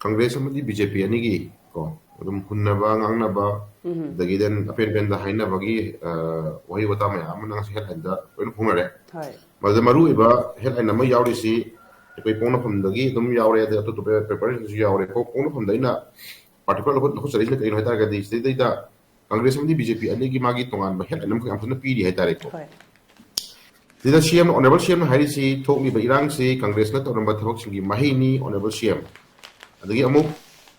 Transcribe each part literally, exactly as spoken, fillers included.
ꯀꯪꯒ꯭ꯔꯦꯁ ꯑꯃꯗꯤ B J ꯄꯤ ꯑꯅꯤꯒꯤ ꯀꯣ ꯑꯗꯨꯝ ꯍꯨꯟꯅꯕ ꯉꯥꯡꯅꯕ, ꯎꯝ꯫ ꯑꯗꯒꯤ then ꯑꯄꯦꯟ ꯄꯦꯟꯗ ꯍꯥꯏꯅꯕꯒꯤ ꯑ, ꯋꯥꯍꯩ ꯋꯥꯇꯥ ꯃꯌꯥꯝ ꯑꯃ ꯉꯁꯤ headline ꯗ ꯂꯣꯏꯅ ꯐꯣꯡꯅꯔꯦ꯫ ꯍꯣꯏ꯫ ꯃꯗꯨꯗ ꯃꯔꯨꯑꯣꯏꯕ headline ꯑꯃ ꯌꯥꯎꯔꯤꯁꯤ ꯑꯩꯈꯣꯏ ꯄꯣꯛꯅꯐꯝꯗꯒꯤ ꯑꯗꯨꯝ ꯌꯥꯎꯔꯦ, ꯑꯗꯩ ꯑꯇꯣꯞꯄ paper ꯁꯤꯡꯗꯁꯨ ꯌꯥꯎꯔꯦ꯫ ꯄꯣꯛ- ꯄꯣꯛꯅꯐꯝꯗ ꯑꯩꯅ particular ꯂꯧꯈꯠ- ꯂꯧꯈꯠꯆꯔꯛꯏꯁꯤꯅ ꯀꯩꯅꯣ ꯍꯥꯏ ꯇꯥꯔꯒꯗꯤ ꯁꯤꯗꯩꯗ ꯀꯪꯒ꯭ꯔꯦꯁ ꯑꯃꯗꯤ ꯕꯤ ꯖꯦ ꯄꯤ ꯑꯅꯤꯒꯤ ꯃꯥꯒꯤ ꯇꯣꯉꯥꯟꯕ headline ꯑꯃꯈꯛ ꯌꯥꯝ ꯐꯖꯅ ꯄꯤꯔꯤ ꯍꯥꯏꯇꯥꯔꯦꯀꯣ꯫ ꯍꯣꯏ꯫ ꯁꯤꯗ ꯁꯤ ꯑꯦꯝ, Honourable ꯁꯤ ꯑꯦꯝꯅ ꯍꯥꯏꯔꯤꯁꯤ ꯊꯣꯛꯂꯤꯕ ꯏꯔꯥꯡꯁꯤ ꯀꯪꯒ꯭ꯔꯦꯁꯅ ꯇꯧꯔꯝꯕ ꯊꯕꯛꯁꯤꯡꯒꯤ ꯃꯍꯩꯅꯤ, Honourable ꯁꯤ ꯑꯦꯝ꯫ ꯑꯗꯒꯤ ꯑꯃꯨꯛ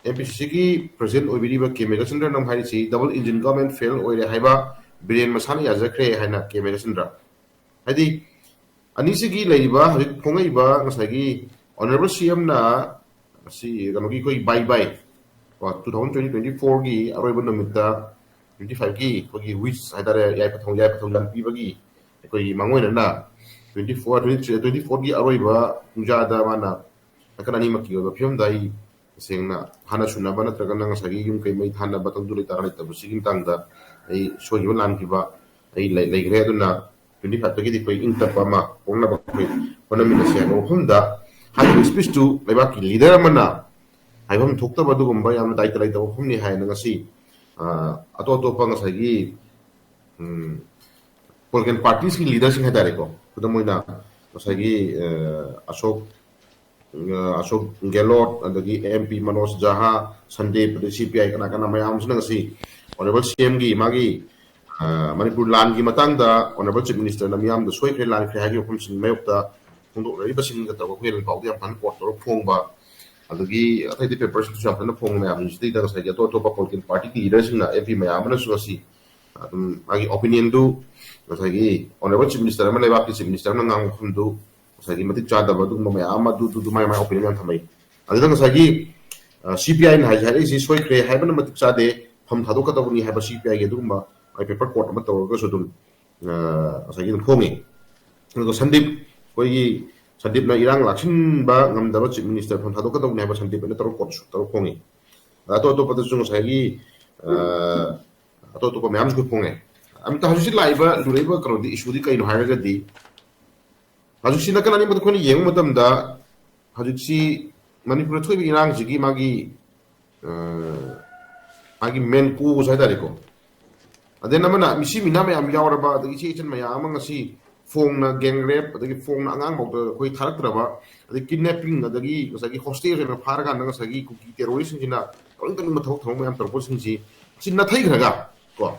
ꯑꯦꯝ ꯄꯤ ꯁꯤ ꯁꯤꯒꯤ president ꯑꯣꯏꯕꯤꯔꯤꯕ ꯀꯦ ꯃꯦꯘꯆꯟꯗ꯭ꯔꯅ ꯑꯃꯨꯛ ꯍꯥꯏꯔꯤꯁꯤ double engine government fail ꯑꯣꯏꯔꯦ ꯍꯥꯏꯕ ꯕꯤꯔꯦꯟ ꯃꯁꯥꯅ ꯌꯥꯖꯈ꯭ꯔꯦ ꯍꯥꯏꯅ ꯀꯦ ꯃꯦꯘꯆꯟꯗ꯭ꯔ꯫ ꯍꯥꯏꯗꯤ ꯑꯅꯤꯁꯤꯒꯤ ꯂꯩꯔꯤꯕ ꯍꯧꯖꯤꯛ ꯐꯣꯡꯉꯛꯏꯕ ꯉꯁꯥꯏꯒꯤ Honourable ꯁꯤ ꯑꯦꯝꯅ ꯉꯁꯤ ꯀꯩꯅꯣꯒꯤ ꯑꯩꯈꯣꯏ bye bye, two thousand twenty twenty four ꯒꯤ ꯑꯔꯣꯏꯕ ꯅꯨꯃꯤꯠꯇ twenty five ꯒꯤ ꯑꯩꯈꯣꯏꯒꯤ wish ꯍꯥꯏꯇꯥꯔꯦ, ꯌꯥꯏꯐ ꯊꯧ- ꯌꯥꯏꯐ ꯊꯧꯖꯥꯜ ꯄꯤꯕꯒꯤ ꯑꯩꯈꯣꯏꯒꯤ ꯃꯥꯡꯑꯣꯏꯅꯅ twenty four, twenty three, twenty four ꯒꯤ ꯑꯔꯣꯏꯕ ꯄꯨꯡꯖꯥꯗ ꯃꯥꯅ ꯅꯥꯀꯟ ꯑꯅꯤꯃꯛꯀꯤ ꯑꯣꯏꯕ ꯐꯤꯕꯝꯗ ꯑꯩ ꯇꯁꯦꯡꯅ ꯍꯥꯟꯅ ꯁꯨꯅꯕ ꯅꯠꯇ꯭ꯔꯒꯅ ꯉꯁꯥꯏꯒꯤ ꯌꯨꯝ ꯀꯩ ꯃꯩ ꯊꯥꯅꯕ ꯇꯪꯗꯨ ꯂꯩꯇꯥ ꯂꯩꯇꯕꯁꯤꯒꯤ ꯃꯇꯥꯡꯗ ꯑꯩ ꯁꯣꯏꯈꯤꯕ ꯂꯥꯟꯈꯤꯕ ꯑꯩ ꯂꯩ- ꯂꯩꯈ꯭ꯔꯦ꯫ ꯑꯗꯨꯅ twenty five ꯇꯒꯤꯗꯤ ꯑꯩꯈꯣꯏ ꯏꯪ ꯇꯞꯄ ꯑꯃ ꯄꯣꯛꯅꯕ ꯑꯩꯈꯣꯏ ꯍꯣꯠꯅꯃꯤꯟꯅꯁꯤ ꯍꯥꯏꯕ ꯋꯥꯐꯝꯗ ꯍꯥꯏꯔꯤꯕ speech ꯇꯨ ꯂꯩꯕꯥꯛꯀꯤ leader ꯑꯃꯅ ꯍꯥꯏꯐꯝ ꯊꯣꯛꯇꯕ ꯑꯗꯨꯒꯨꯝꯕ ꯌꯥꯝꯅ ꯗꯥꯏꯇ ꯂꯩꯇꯕ ꯋꯥꯐꯝꯅꯤ ꯍꯥꯏꯅ ꯉꯁꯤ ꯑ, ꯑꯇꯣꯞ ꯑꯇꯣꯞꯄ ꯉꯁꯥꯏꯒꯤ ꯎꯝ, political parties ꯀꯤ leader ꯁꯤꯡ ꯍꯥꯏꯇꯥꯔꯦꯀꯣ, ꯈꯨꯗꯝ ꯑꯣꯏꯅ ꯉꯁꯥꯏꯒꯤ ꯑ, ꯑꯁꯣꯛ ꯑ, ꯑꯁꯣꯛ ꯒꯦꯂꯣꯠ, ꯑꯗꯒꯤ ꯑꯦꯝ ꯄꯤ ꯃꯅꯣꯖ ꯖꯍꯥ, ꯁꯟꯗꯤꯞ, ꯑꯗꯩ ꯁꯤ ꯄꯤ ꯑꯥꯏ ꯀꯅꯥ ꯀꯅꯥ ꯃꯌꯥꯝꯁꯤꯅ ꯉꯁꯤ Honourable ꯁꯤ ꯑꯦꯝꯒꯤ ꯃꯥꯒꯤ ꯑ, ꯃꯅꯤꯄꯨꯔ ꯂꯥꯟꯒꯤ ꯃꯇꯥꯡꯗ Honourable Chief Minister ꯅ ꯃꯤꯌꯥꯝꯗ ꯁꯣꯏꯈ꯭ꯔꯦ ꯂꯥꯟꯈ꯭ꯔꯦ ꯍꯥꯏꯈꯤꯕ ꯋꯥꯐꯝꯁꯤꯡ ꯃꯥꯌꯣꯛꯇ ꯐꯣꯡꯗꯣꯛꯅꯔꯤꯕꯁꯤꯡꯒ ꯇꯧꯔꯒ ꯑꯩꯈꯣꯏ ꯄꯥꯎꯗ ꯌꯥꯝ ꯐꯖꯅ quote ꯇꯧꯔꯒ ꯐꯣꯡꯕ, ꯑꯗꯒꯤ ꯑꯇꯩ ꯑꯇꯩ paper ꯁꯤꯡꯁꯨ ꯌꯥꯝ ꯐꯖꯅ ꯐꯣꯡꯕ ꯃꯌꯥꯝꯁꯤꯗꯩꯗ ꯉꯁꯥꯏꯒꯤ ꯑꯇꯣꯞ ꯑꯇꯣꯞꯄ political party ꯀꯤ leader ꯁꯤꯡꯅ, ꯑꯦꯝ ꯄꯤ ꯃꯌꯥꯝ ꯑꯃꯅꯁꯨ ꯉꯁꯤ ꯑꯗꯨꯝ ꯃꯥꯒꯤ opinion ꯗꯨ ꯉꯁꯥꯏꯒꯤ Honourable Chief Minister ꯑꯃ, ꯂꯩꯕꯥꯛꯀꯤ Chief Minister ꯑꯃꯅ ꯉꯥꯡꯕ ꯋꯥꯐꯝꯗꯨ ꯉꯁꯥꯏꯒꯤ ꯃꯇꯤꯛ ꯆꯥꯗꯕ ꯑꯗꯨꯒꯨꯝꯕ ꯃꯌꯥꯝ ꯑꯃ ꯑꯗꯨ ꯑꯗꯨ ꯑꯗꯨ ꯃꯥꯏ ꯃꯥꯏ opinion ꯃꯌꯥꯝ ꯊꯝꯃꯛꯏ꯫ ꯑꯗꯨꯗ ꯉꯁꯥꯏꯒꯤ ꯁꯤ ꯄꯤ ꯑꯥꯏꯅ ꯍꯥꯏꯁꯦ ꯍꯥꯏꯔꯛꯏꯁꯤ ꯁꯣꯏꯈ꯭ꯔꯦ ꯍꯥꯏꯕꯅ ꯃꯇꯤꯛ ꯆꯥꯗꯦ, ꯐꯝ ꯊꯥꯗꯣꯛꯀꯗꯕꯅꯤ ꯍꯥꯏꯕ ꯁꯤ ꯄꯤ ꯑꯥꯏꯒꯤ ꯑꯗꯨꯒꯨꯝꯕ ꯃꯥꯏ paper quote ꯑꯃ ꯇꯧꯔꯒꯁꯨ ꯑꯗꯨꯝ ꯑ, ꯉꯁꯥꯏꯒꯤ ꯑꯗꯨꯝ ꯐꯣꯡꯉꯤ꯫ ꯑꯗꯨꯒ ꯁꯟꯗꯤꯞ, ꯑꯩꯈꯣꯏꯒꯤ ꯁꯟꯗꯤꯞꯅ ꯏꯔꯥꯡ ꯂꯥꯛꯁꯤꯟꯕ ꯉꯝꯗꯕ Chief Minister ꯐꯝ ꯊꯥꯗꯣꯛꯀꯗꯧꯕꯅꯤ ꯍꯥꯏꯕ ꯁꯟꯗꯤꯞ ꯑꯩꯅ ꯇꯧꯔ quote ꯁꯨ ꯇꯧꯔ ꯐꯣꯡꯉꯤ꯫ ꯑꯗ ꯑꯇꯣꯞ ꯑꯇꯣꯞꯄꯗꯁꯨ ꯉꯁꯥꯏꯒꯤ ꯑ, ꯑꯇꯣꯞ ꯑꯇꯣꯞꯄ ꯃꯌꯥꯝꯁꯨ ꯐꯣꯡꯉꯦ꯫ ꯑꯝꯇ ꯍꯧꯖꯤꯛꯁꯤ ꯂꯥꯛꯏꯕ ꯂꯨꯔꯛꯏꯕ ꯀꯩꯅꯣꯗꯤ, issue ꯗꯤ ꯀꯩꯅꯣ ꯍꯥꯏꯔꯒꯗꯤ ꯍꯧꯖꯤꯛꯁꯤ ꯅꯥꯀꯟ ꯑꯅꯤꯃꯛꯇ ꯑꯩꯈꯣꯏꯅ ꯌꯦꯡꯕ ꯃꯇꯝꯗ ꯍꯧꯖꯤꯛꯁꯤ ꯃꯅꯤꯄꯨꯔꯗ ꯊꯣꯛꯏꯕ ꯏꯔꯥꯡꯁꯤꯒꯤ ꯃꯥꯒꯤ ꯃꯥꯒꯤ ꯃꯦꯟ ꯀꯣꯁ ꯍꯥꯏꯇꯥꯔꯦꯀꯣ꯫ ꯑꯗꯩ ꯑꯃꯅ ꯃꯤꯁꯤ ꯃꯤꯅꯥ ꯃꯌꯥꯝ ꯌꯥꯎꯔꯕ, ꯑꯗꯒꯤ ꯏꯆꯦ ꯏꯆꯟ ꯃꯌꯥꯝ ꯑꯃ ꯉꯁꯤ ꯐꯣꯡꯅ ꯒꯦꯡ ꯔꯦꯞ, ꯑꯗꯒꯤ ꯐꯣꯡꯅ ꯑꯉꯥꯡꯐꯥꯎꯗ ꯑꯩꯈꯣꯏ ꯊꯥꯔꯛꯇ꯭ꯔꯕ, ꯑꯗꯩ ꯀꯤꯗꯅꯦꯄꯤꯡ, ꯑꯗꯒꯤ ꯉꯁꯥꯏꯒꯤ ꯍꯣꯁꯇꯦꯜ ꯍꯦꯟꯅ ꯐꯥꯔꯀꯥꯟꯗ ꯉꯁꯥꯏꯒꯤ ꯀꯨꯀꯤ ꯇꯦꯔꯣꯔꯤꯁꯁꯤꯡꯁꯤꯅ ꯇꯧꯅꯤꯡ ꯇꯧꯅꯤꯡꯕ ꯊꯕꯛ ꯊꯧꯔꯝ ꯃꯌꯥꯝ ꯇꯧꯔꯛꯄꯁꯤꯡꯁꯤ ꯁꯤ ꯅꯥꯊꯩꯈ꯭ꯔꯒ ꯀꯣ,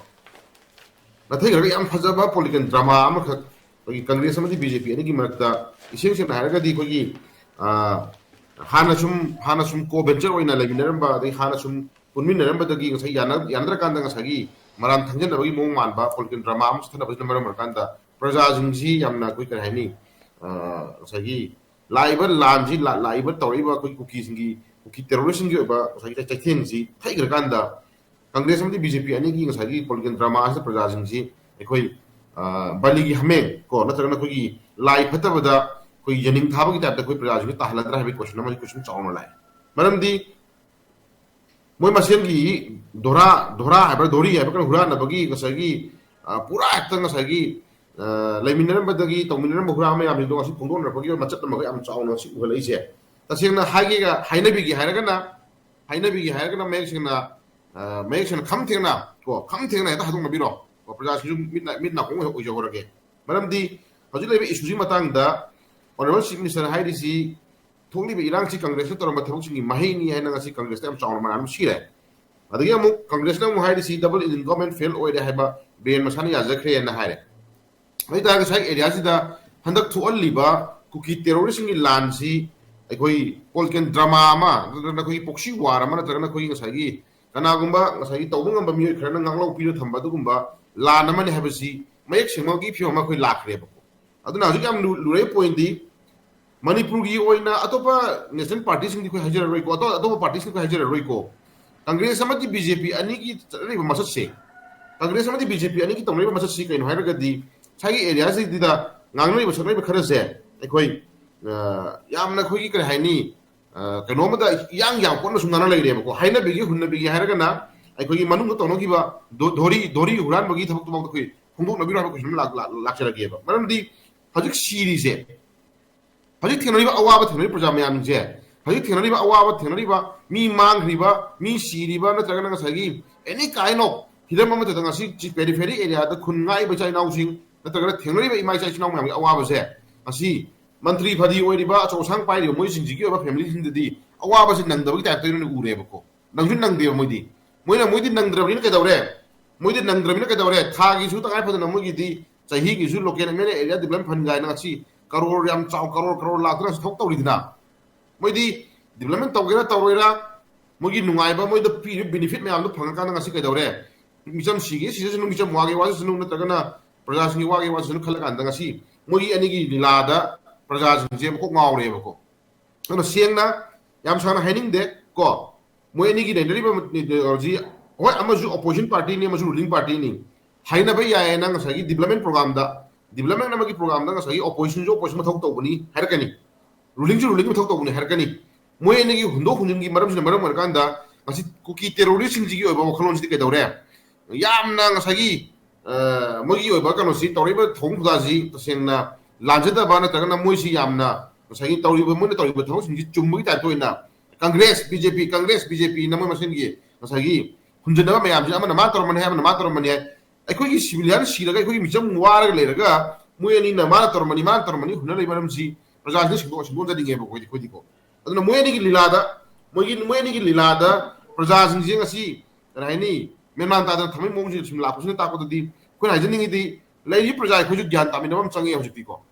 ꯅꯥꯊꯩꯈ꯭ꯔꯒ ꯌꯥꯝ ꯐꯖꯕ ꯄꯣꯂꯤꯇꯤꯀꯦꯜ ꯗ꯭ꯔꯃꯥ ꯑꯃꯈꯛ ꯑꯩꯈꯣꯏꯒꯤ ꯀꯪꯒ꯭ꯔꯦꯁ ꯑꯃꯗꯤ ꯕꯤ ꯖꯦ ꯄꯤ ꯑꯅꯤꯒꯤ ꯃꯔꯛꯇ, ꯏꯁꯦꯡ ꯁꯦꯡꯅ ꯍꯥꯏꯔꯒꯗꯤ ꯑꯩꯈꯣꯏꯒꯤ ꯍꯥꯟꯅ ꯁꯨꯝ ꯍꯥꯟꯅ ꯁꯨꯝ ꯀꯣ ꯚꯦꯟꯆꯔ ꯑꯣꯏꯅ ꯂꯩꯃꯤꯟꯅꯔꯝꯕ, ꯑꯗꯩ ꯍꯥꯟꯅ ꯁꯨꯝ ꯄꯨꯟꯃꯤꯟꯅꯔꯝꯕꯗꯒꯤ ꯉꯁꯥꯏ ꯌꯥꯅꯗ꯭ꯔꯀꯥꯟꯗ ꯉꯁꯥꯏꯒꯤ ꯃꯔꯥꯟ ꯊꯪꯖꯅꯕꯒꯤ ꯃꯑꯣꯡ ꯃꯥꯟꯕ ꯄꯣꯂꯤꯇꯤꯀꯦꯜ ꯗ꯭ꯔꯃꯥ ꯑꯃ ꯆꯠꯊꯅꯕꯁꯤꯅ ꯃꯔꯝ ꯑꯣꯏꯔꯀꯥꯟꯗ ꯄ꯭ꯔꯖꯥꯁꯤꯡꯁꯤ ꯌꯥꯝꯅ ꯑꯩꯈꯣꯏ ꯀꯔꯤ ꯍꯥꯏꯅꯤ, ꯉꯁꯥꯏꯒꯤ ꯂꯥꯛꯏꯕ ꯂꯥꯟꯁꯤ, ꯂꯥꯛꯏꯕ ꯇꯧꯔꯛꯏꯕ ꯑꯩꯈꯣꯏ ꯀꯨꯀꯤꯁꯤꯡꯒꯤ, ꯀꯨꯀꯤ ꯇꯦꯔꯣꯔꯤꯁꯁꯤꯡꯒꯤ ꯑꯣꯏꯕ ꯉꯁꯥꯏꯒꯤ ꯆꯩꯊꯦꯡꯁꯤ ꯊꯩꯈ꯭ꯔꯀꯥꯟꯗ ꯀꯪꯒ꯭ꯔꯦꯁ ꯑꯃꯗꯤ ꯕꯤ ꯖꯦ ꯄꯤ ꯑꯅꯤꯒꯤ ꯉꯁꯥꯏꯒꯤ ꯄꯣꯂꯤꯇꯤꯀꯦꯜ ꯗ꯭ꯔꯃꯥ ꯑꯁꯤꯗ ꯄ꯭ꯔꯖꯥꯁꯤꯡꯁꯤ ꯑꯩꯈꯣꯏ ꯕꯥꯂꯤꯒꯤ ꯍꯥꯃꯦꯡ ꯀꯣ, ꯅꯠꯇ꯭ꯔꯒꯅ ꯑꯩꯈꯣꯏꯒꯤ ꯂꯥꯏ ꯐꯠꯇꯕꯗ ꯑꯩꯈꯣꯏ ꯌꯦꯅꯤꯡ ꯊꯥꯕꯒꯤ ꯇꯥꯏꯞꯇ ꯑꯩꯈꯣꯏ ꯄ꯭ꯔꯖꯥꯁꯤꯡꯁꯤ ꯇꯥꯍꯜꯂꯗ꯭ꯔꯥ ꯍꯥꯏꯕꯒꯤ ꯀꯣꯏꯁꯟ ꯑꯃꯒꯤ ꯀꯣꯏꯁꯟ ꯆꯥꯎꯅ ꯂꯥꯛꯑꯦ꯫ ꯃꯔꯝꯗꯤ ꯃꯣꯏ ꯃꯁꯦꯟꯒꯤ ꯙꯣꯔꯥ, ꯙꯣꯔꯥ ꯍꯥꯏꯕ꯭ꯔꯥ, ꯙꯣꯔꯤ ꯍꯥꯏꯕ꯭ꯔꯥ, ꯀꯩꯅꯣ ꯍꯨꯔꯥꯟꯅꯕꯒꯤ ꯉꯁꯥꯏꯒꯤ ꯄꯨꯔꯥ ꯍꯦꯛꯇ ꯉꯁꯥꯏꯒꯤ ꯂꯩꯃꯤꯟꯅꯔꯝꯕꯗꯒꯤ ꯇꯧꯃꯤꯟꯅꯔꯝꯕ ꯍꯨꯔꯥꯟꯕ ꯃꯌꯥꯝꯁꯤꯡꯗꯣ ꯉꯁꯤ ꯐꯣꯡꯗꯣꯛꯅꯔꯛꯄꯒꯤ ꯃꯆꯠ ꯑꯃꯒ ꯌꯥꯝ ꯆꯥꯎꯅ ꯉꯁꯤ ꯎꯍꯜꯂꯛꯏꯁꯦ꯫ ꯇꯁꯦꯡꯅ ꯍꯥꯏꯒꯦꯒ ꯍꯥꯏꯅꯕꯤꯒꯦ ꯍꯥꯏꯔꯒꯅ, ꯍꯥꯏꯅꯕꯤꯒꯦ ꯍꯥꯏꯔꯒꯅ ꯃꯌꯦꯛ ꯁꯦꯡꯅ, ꯃꯌꯦꯛ ꯁꯦꯡꯅ ꯈꯝ ꯊꯦꯡꯅ ꯀꯣ, ꯈꯝ ꯊꯦꯡꯅ ꯍꯦꯛꯇ ꯍꯥꯏꯗꯣꯛꯅꯕꯤꯔꯣ꯫ ꯄ꯭ꯔꯖꯥꯁꯤꯡꯁꯨ ꯃꯤꯠ ꯅꯥꯀꯣꯡ ꯑꯣꯏꯖꯍꯧꯔꯒꯦ꯫ ꯃꯔꯝꯗꯤ ꯍꯧꯖꯤꯛ ꯂꯩꯔꯤꯕ ꯏꯁꯨꯁꯤ ꯃꯇꯥꯡꯗ Honourable Chief Minister ꯍꯥꯏꯔꯤꯁꯤ, ꯊꯣꯛꯂꯤꯕ ꯏꯔꯥꯡꯁꯤ ꯀꯪꯒ꯭ꯔꯦꯁꯅ ꯇꯧꯔꯝꯕ ꯊꯕꯛꯁꯤꯡꯒꯤ ꯃꯍꯩꯅꯤ ꯍꯥꯏꯅ ꯉꯁꯤ ꯀꯪꯒ꯭ꯔꯦꯁꯇ ꯌꯥꯝ ꯆꯥꯎꯅ ꯃꯅꯥ ꯑꯗꯨꯝ ꯁꯤꯔꯦ꯫ ꯑꯗꯒꯤ ꯑꯃꯨꯛ ꯀꯪꯒ꯭ꯔꯦꯁꯅ ꯑꯃꯨꯛ ꯍꯥꯏꯔꯤꯁꯤ double engine government fail ꯑꯣꯏꯔꯦ ꯍꯥꯏꯕ ꯕꯤꯔꯦꯟ ꯃꯁꯥꯅ ꯌꯥꯖꯈ꯭ꯔꯦꯅ ꯍꯥꯏꯔꯦ꯫ ꯑꯗꯨ ꯑꯣꯏꯇꯥꯔꯒ ꯉꯁꯥꯏ ꯑꯦꯔꯤꯌꯥꯁꯤꯗ ꯍꯟꯗꯛ ꯊꯣꯛꯍꯜꯂꯤꯕ ꯀꯨꯀꯤ ꯇꯦꯔꯣꯔꯤꯁꯁꯤꯡꯒꯤ ꯂꯥꯟꯁꯤ ꯑꯩꯈꯣꯏ ꯄꯣꯂꯤꯇꯤꯀꯦꯜ ꯗ꯭ꯔꯃꯥ ꯑꯃ, ꯅꯠꯇ꯭ꯔꯒꯅ ꯑꯩꯈꯣꯏꯒꯤ ꯄꯣꯛꯁꯤ ꯋꯥꯔ ꯑꯃ, ꯅꯠꯇ꯭ꯔꯒꯅ ꯑꯩꯈꯣꯏꯒꯤ ꯉꯁꯥꯏꯒꯤ ꯀꯅꯥꯒꯨꯝꯕ ꯉꯁꯥꯏꯒꯤ ꯇꯧꯕ ꯉꯝꯕ ꯃꯤꯑꯣꯏ ꯈꯔꯅ ꯉꯥꯛꯂꯧ ꯄꯤꯔ ꯊꯝꯕ ꯑꯗꯨꯒꯨꯝꯕ ꯂꯥꯟ ꯑꯃꯅꯤ ꯍꯥꯏꯕꯁꯤ ꯃꯌꯦꯛ ꯁꯦꯡꯕꯒꯤ ꯐꯤꯕꯝ ꯑꯃ ꯑꯩꯈꯣꯏ ꯂꯥꯛꯈ꯭ꯔꯦꯕꯀꯣ꯫ ꯑꯗꯨꯅ ꯍꯧꯖꯤꯛ ꯌꯥꯝ ꯂꯨꯔꯛꯏ ꯄꯣꯏꯟꯗꯤ ꯃꯅꯤꯄꯨꯔꯒꯤ ꯑꯣꯏꯅ ꯑꯇꯣꯞꯄ ꯅꯦꯁꯅꯦꯜ ꯄꯥꯔꯇꯤꯁꯤꯡꯗꯤ ꯑꯩꯈꯣꯏ ꯍꯥꯏꯖꯔꯔꯣꯏꯀꯣ, ꯑꯇꯣꯞ ꯑꯇꯣꯞꯄ ꯄꯥꯔꯇꯤꯁꯤꯡ ꯑꯩꯈꯣꯏ ꯍꯥꯏꯖꯔꯔꯣꯏꯀꯣ꯫ ꯀꯪꯒ꯭ꯔꯦꯁ ꯑꯃꯗꯤ ꯕꯤ ꯖꯦ ꯄꯤ ꯑꯅꯤꯒꯤ ꯆꯠꯅꯔꯤꯕ ꯃꯁꯛꯁꯦ, ꯀꯪꯒ꯭ꯔꯦꯁ ꯑꯃꯗꯤ ꯕꯤ ꯖꯦ ꯄꯤ ꯑꯅꯤꯒꯤ ꯇꯧꯅꯔꯤꯕ ꯃꯁꯛꯁꯤ ꯀꯩꯅꯣ ꯍꯥꯏꯔꯒꯗꯤ ꯉꯁꯥꯏꯒꯤ ꯑꯦꯔꯤꯌꯥꯁꯤꯡꯁꯤꯗ ꯉꯥꯡꯅꯔꯤꯕ ꯁꯛꯅꯔꯤꯕ ꯈꯔꯁꯦ ꯑꯩꯈꯣꯏ ꯌꯥꯝꯅ ꯑꯩꯈꯣꯏꯒꯤ ꯀꯔꯤ ꯍꯥꯏꯅꯤ, ꯀꯩꯅꯣꯝꯃꯗ ꯏꯌꯥꯡ ꯌꯥꯝ ꯀꯣꯠꯅ ꯁꯨꯝ ꯉꯥꯡꯅ ꯂꯩꯔꯦꯕꯀꯣ꯫ ꯍꯥꯏꯅꯕꯤꯒꯦ ꯍꯨꯟꯅꯕꯤꯒꯦ ꯍꯥꯏꯔꯒꯅ ꯑꯩꯈꯣꯏꯒꯤ ꯃꯅꯨꯡꯗ ꯇꯧꯅꯈꯤꯕ ꯙꯣꯔꯤ ꯙꯣꯔꯤ ꯍꯨꯔꯥꯟꯕꯒꯤ ꯊꯕꯛꯇꯨꯐꯥꯎꯗ ꯑꯩꯈꯣꯏ ꯐꯣꯡꯗꯣꯛꯅꯕꯤꯔꯣ ꯍꯥꯏꯕ ꯀꯣꯏꯁꯟ ꯑꯃ ꯂꯥꯛꯆꯔꯒꯦꯕ꯫ ꯃꯔꯝꯗꯤ ꯍꯧꯖꯤꯛ ꯁꯤꯔꯤꯁꯦ, ꯍꯧꯖꯤꯛ ꯊꯦꯡꯅꯔꯤꯕ ꯑꯋꯥꯕ ꯊꯦꯡꯅꯔꯤꯕ ꯄ꯭ꯔꯖꯥ ꯃꯌꯥꯝꯁꯦ ꯍꯧꯖꯤꯛ ꯊꯦꯡꯅꯔꯤꯕ ꯑꯋꯥꯕ, ꯊꯦꯡꯅꯔꯤꯕ ꯃꯤ ꯃꯥꯡꯈ꯭ꯔꯤꯕ, ꯃꯤ ꯁꯤꯔꯤꯕ, ꯅꯠꯇ꯭ꯔꯒꯅ ꯉꯁꯥꯏꯒꯤ any kind of ꯍꯤꯔꯝ ꯑꯃꯠꯇꯗ ꯉꯁꯤ ꯄꯦꯔꯤꯐꯦꯔꯤ ꯑꯦꯔꯤꯌꯥꯗ ꯈꯨꯟ ꯉꯥꯛꯏꯕ ꯏꯆꯥ ꯏꯅꯥꯎꯁꯤꯡ, ꯅꯠꯇ꯭ꯔꯒꯅ ꯊꯦꯡꯅꯔꯤꯕ ꯏꯃꯥ ꯏꯆꯥ ꯏꯆꯤꯟ ꯏꯅꯥꯎ ꯃꯌꯥꯝꯒꯤ ꯑꯋꯥꯕꯁꯦ, ꯉꯁꯤ ꯃꯟꯇ꯭ꯔꯤ ꯐꯗꯤ ꯑꯣꯏꯔꯤꯕ, ꯑꯆꯧ ꯑꯁꯥꯡ ꯄꯥꯏꯔꯤꯕ ꯃꯣꯏꯁꯤꯡꯁꯤꯒꯤ ꯑꯣꯏꯕ ꯐꯦꯃꯤꯂꯤꯁꯤꯡꯗꯗꯤ ꯑꯋꯥꯕꯁꯤ ꯅꯪꯗꯕꯒꯤ ꯇꯥꯏꯞꯇ ꯑꯣꯏꯅ ꯎꯔꯦꯕꯀꯣ꯫ ꯅꯪꯁꯨ ꯅꯪꯗꯦꯕ ꯃꯣꯏꯗꯤ꯫ ꯃꯣꯏꯅ, ꯃꯣꯏꯗꯤ ꯅꯪꯗ꯭ꯔꯕꯅꯤꯅ ꯀꯩꯗꯧꯔꯦ? ꯃꯣꯏꯗꯤ ꯅꯪꯗ꯭ꯔꯕꯅꯤꯅ ꯀꯩꯗꯧꯔꯦ? ꯊꯥꯒꯤꯁꯨ ꯇꯉꯥꯏ ꯐꯗꯅ ꯃꯣꯏꯒꯤꯗꯤ ꯆꯍꯤꯒꯤꯁꯨ local M L A area development fund ꯀꯥꯏꯅ ꯉꯁꯤ ꯀꯔꯣꯔ ꯌꯥꯝ ꯆꯥꯎ, ꯀꯔꯣꯔ, ꯀꯔꯣꯔ ꯂꯥꯛꯇꯅ ꯊꯕꯛ ꯇꯧꯔꯤꯗꯅ꯫ ꯃꯣꯏꯗꯤ development ꯇꯧꯒꯦꯔꯥ ꯇꯧꯔꯣꯏꯔꯥ, ꯃꯣꯏꯒꯤ ꯅꯨꯡꯉꯥꯏꯕ, ꯃꯣꯏꯗ ꯄꯤꯔꯤꯕ benefit ꯃꯌꯥꯝꯗꯣ ꯐꯪꯉꯀꯥꯟꯗ ꯉꯁꯤ ꯀꯩꯗꯧꯔꯦ? ꯃꯤꯆꯝ ꯁꯤꯒꯦ ꯁꯤꯖꯁꯅꯨ, ꯃꯤꯆꯝ ꯋꯥꯒꯦ ꯋꯥꯖꯁꯅꯨ, ꯅꯠꯇ꯭ꯔꯒꯅ ꯄ꯭ꯔꯖꯥꯁꯤꯡꯒꯤ ꯋꯥꯒꯦ ꯋꯥꯖꯁꯅꯨ ꯈꯜꯂꯀꯥꯟꯗ ꯉꯁꯤ ꯃꯣꯏꯒꯤ ꯑꯅꯤꯒꯤ ꯂꯤꯂꯥꯗ ꯄ꯭ꯔꯖꯥꯁꯤꯡꯁꯦ ꯃꯀꯣꯛ ꯉꯥꯎꯔꯦꯕꯀꯣ꯫ ꯑꯗꯨꯅ ꯁꯦꯡꯅ ꯌꯥꯝ ꯁꯥꯡꯅ ꯍꯥꯏꯅꯤꯡꯗꯦ ꯀꯣ꯫ ꯃꯣꯏ ꯑꯅꯤꯒꯤ ꯂꯩꯅꯔꯤꯕ ꯍꯧꯖꯤꯛ, ꯍꯣꯏ, ꯑꯃꯁꯨ opposition partyꯅꯤ, ꯑꯃꯁꯨ ruling partyꯅꯤ꯫ ꯍꯥꯏꯅꯕ ꯌꯥꯏꯌꯦꯅ ꯉꯁꯥꯏꯒꯤ development programꯗ, development ꯑꯃꯒꯤ programꯗ ꯉꯁꯥꯏꯒꯤ oppositionꯁꯨ opposition ꯃꯊꯧ ꯇꯧꯕꯅꯤ ꯍꯥꯏꯔꯛꯀꯅꯤ, rulingꯁꯨ ruling ꯃꯊꯧ ꯇꯧꯕꯅꯤ ꯍꯥꯏꯔꯛꯀꯅꯤ꯫ ꯃꯣꯏ ꯑꯅꯤꯒꯤ ꯍꯨꯟꯗꯣꯛ ꯍꯨꯟꯖꯤꯟꯒꯤ ꯃꯔꯝꯁꯤꯅ ꯃꯔꯝ ꯑꯣꯏꯔꯀꯥꯟꯗ ꯉꯁꯤ ꯀꯨꯀꯤ terroristꯁꯤꯡꯁꯤꯒꯤ ꯑꯣꯏꯕ ꯋꯥꯈꯜꯂꯣꯟꯁꯤꯗꯤ ꯀꯩꯗꯧꯔꯦ? ꯌꯥꯝꯅ ꯉꯁꯥꯏꯒꯤ, ꯑ, ꯃꯣꯏꯒꯤ ꯑꯣꯏꯕ ꯀꯩꯅꯣꯁꯤ, ꯇꯧꯔꯛꯏꯕ ꯊꯧꯑꯣꯡ ꯈꯨꯗꯥꯁꯤ ꯇꯁꯦꯡꯅ ꯂꯥꯟꯖꯗꯕ, ꯅꯠꯇ꯭ꯔꯒꯅ ꯃꯣꯏꯁꯤ ꯌꯥꯝꯅ ꯉꯁꯥꯏꯒꯤ ꯇꯧꯔꯤꯕ, ꯃꯣꯏꯅ ꯇꯧꯔꯤꯕ ꯊꯕꯛꯁꯤꯡꯁꯤ ꯆꯨꯝꯕꯒꯤ ꯇꯥꯏꯞꯇ ꯑꯣꯏꯅ Congress, B J P, Congress, B J Pꯅ ꯃꯣꯏ ꯃꯁꯦꯟꯒꯤ ꯉꯁꯥꯏꯒꯤ ꯍꯨꯟꯖꯟꯅꯕ ꯃꯌꯥꯝꯁꯤꯅ ꯑꯃꯅ ꯃꯥ ꯇꯧꯔꯝꯕꯅꯤ ꯍꯥꯏ, ꯑꯃꯅ ꯃꯥ ꯇꯧꯔꯝꯕꯅꯤ ꯍꯥꯏ꯫ ꯑꯩꯈꯣꯏꯒꯤ civilian ꯁꯤꯔꯒ, ꯑꯩꯈꯣꯏꯒꯤ ꯃꯤꯆꯝ ꯋꯥꯔꯒ ꯂꯩꯔꯒ ꯃꯣꯏ ꯑꯅꯤꯅ ꯃꯥꯅ ꯇꯧꯔꯝꯕꯅꯤ, ꯃꯥꯅ ꯇꯧꯔꯝꯕꯅꯤ ꯍꯨꯟꯅ ꯂꯩꯕ ꯃꯔꯝꯁꯤ ꯄ꯭ꯔꯖꯥꯁꯤꯡꯅ ꯁꯦꯡꯗꯣꯛ, ꯁꯦꯡꯗꯣꯛꯆꯅꯤꯡꯉꯦꯕ ꯑꯩꯈꯣꯏꯗꯤ, ꯑꯩꯈꯣꯏꯗꯤꯀꯣ꯫ ꯑꯗꯨꯅ ꯃꯣꯏ ꯑꯅꯤꯒꯤ ꯂꯤꯂꯥꯗ, ꯃꯣꯏꯒꯤ, ꯃꯣꯏ ꯑꯅꯤꯒꯤ ꯂꯤꯂꯥꯗ ꯄ꯭ꯔꯖꯥꯁꯤꯡꯁꯦ ꯉꯁꯤ, ꯀꯔꯤ ꯍꯥꯏꯅꯤ, ꯃꯦꯟꯃꯥꯟ ꯇꯥꯗꯅ ꯊꯝꯕꯒꯤ ꯃꯑꯣꯡꯁꯦ ꯁꯨꯝ ꯂꯥꯛꯄꯁꯤꯅ ꯇꯥꯛꯄꯗꯗꯤ ꯑꯩꯈꯣꯏꯅ ꯍꯥꯏꯖꯅꯤꯡꯉꯤꯗꯤ ꯂꯩꯔꯤꯕ ꯄ꯭ꯔꯖꯥ ꯑꯩꯈꯣꯏꯁꯨ ꯒ꯭ꯌꯥꯟ ꯇꯥꯃꯤꯟꯅꯕ ꯑꯃ ꯆꯪꯉꯦ ꯍꯧꯖꯤꯛꯇꯤꯀꯣ꯫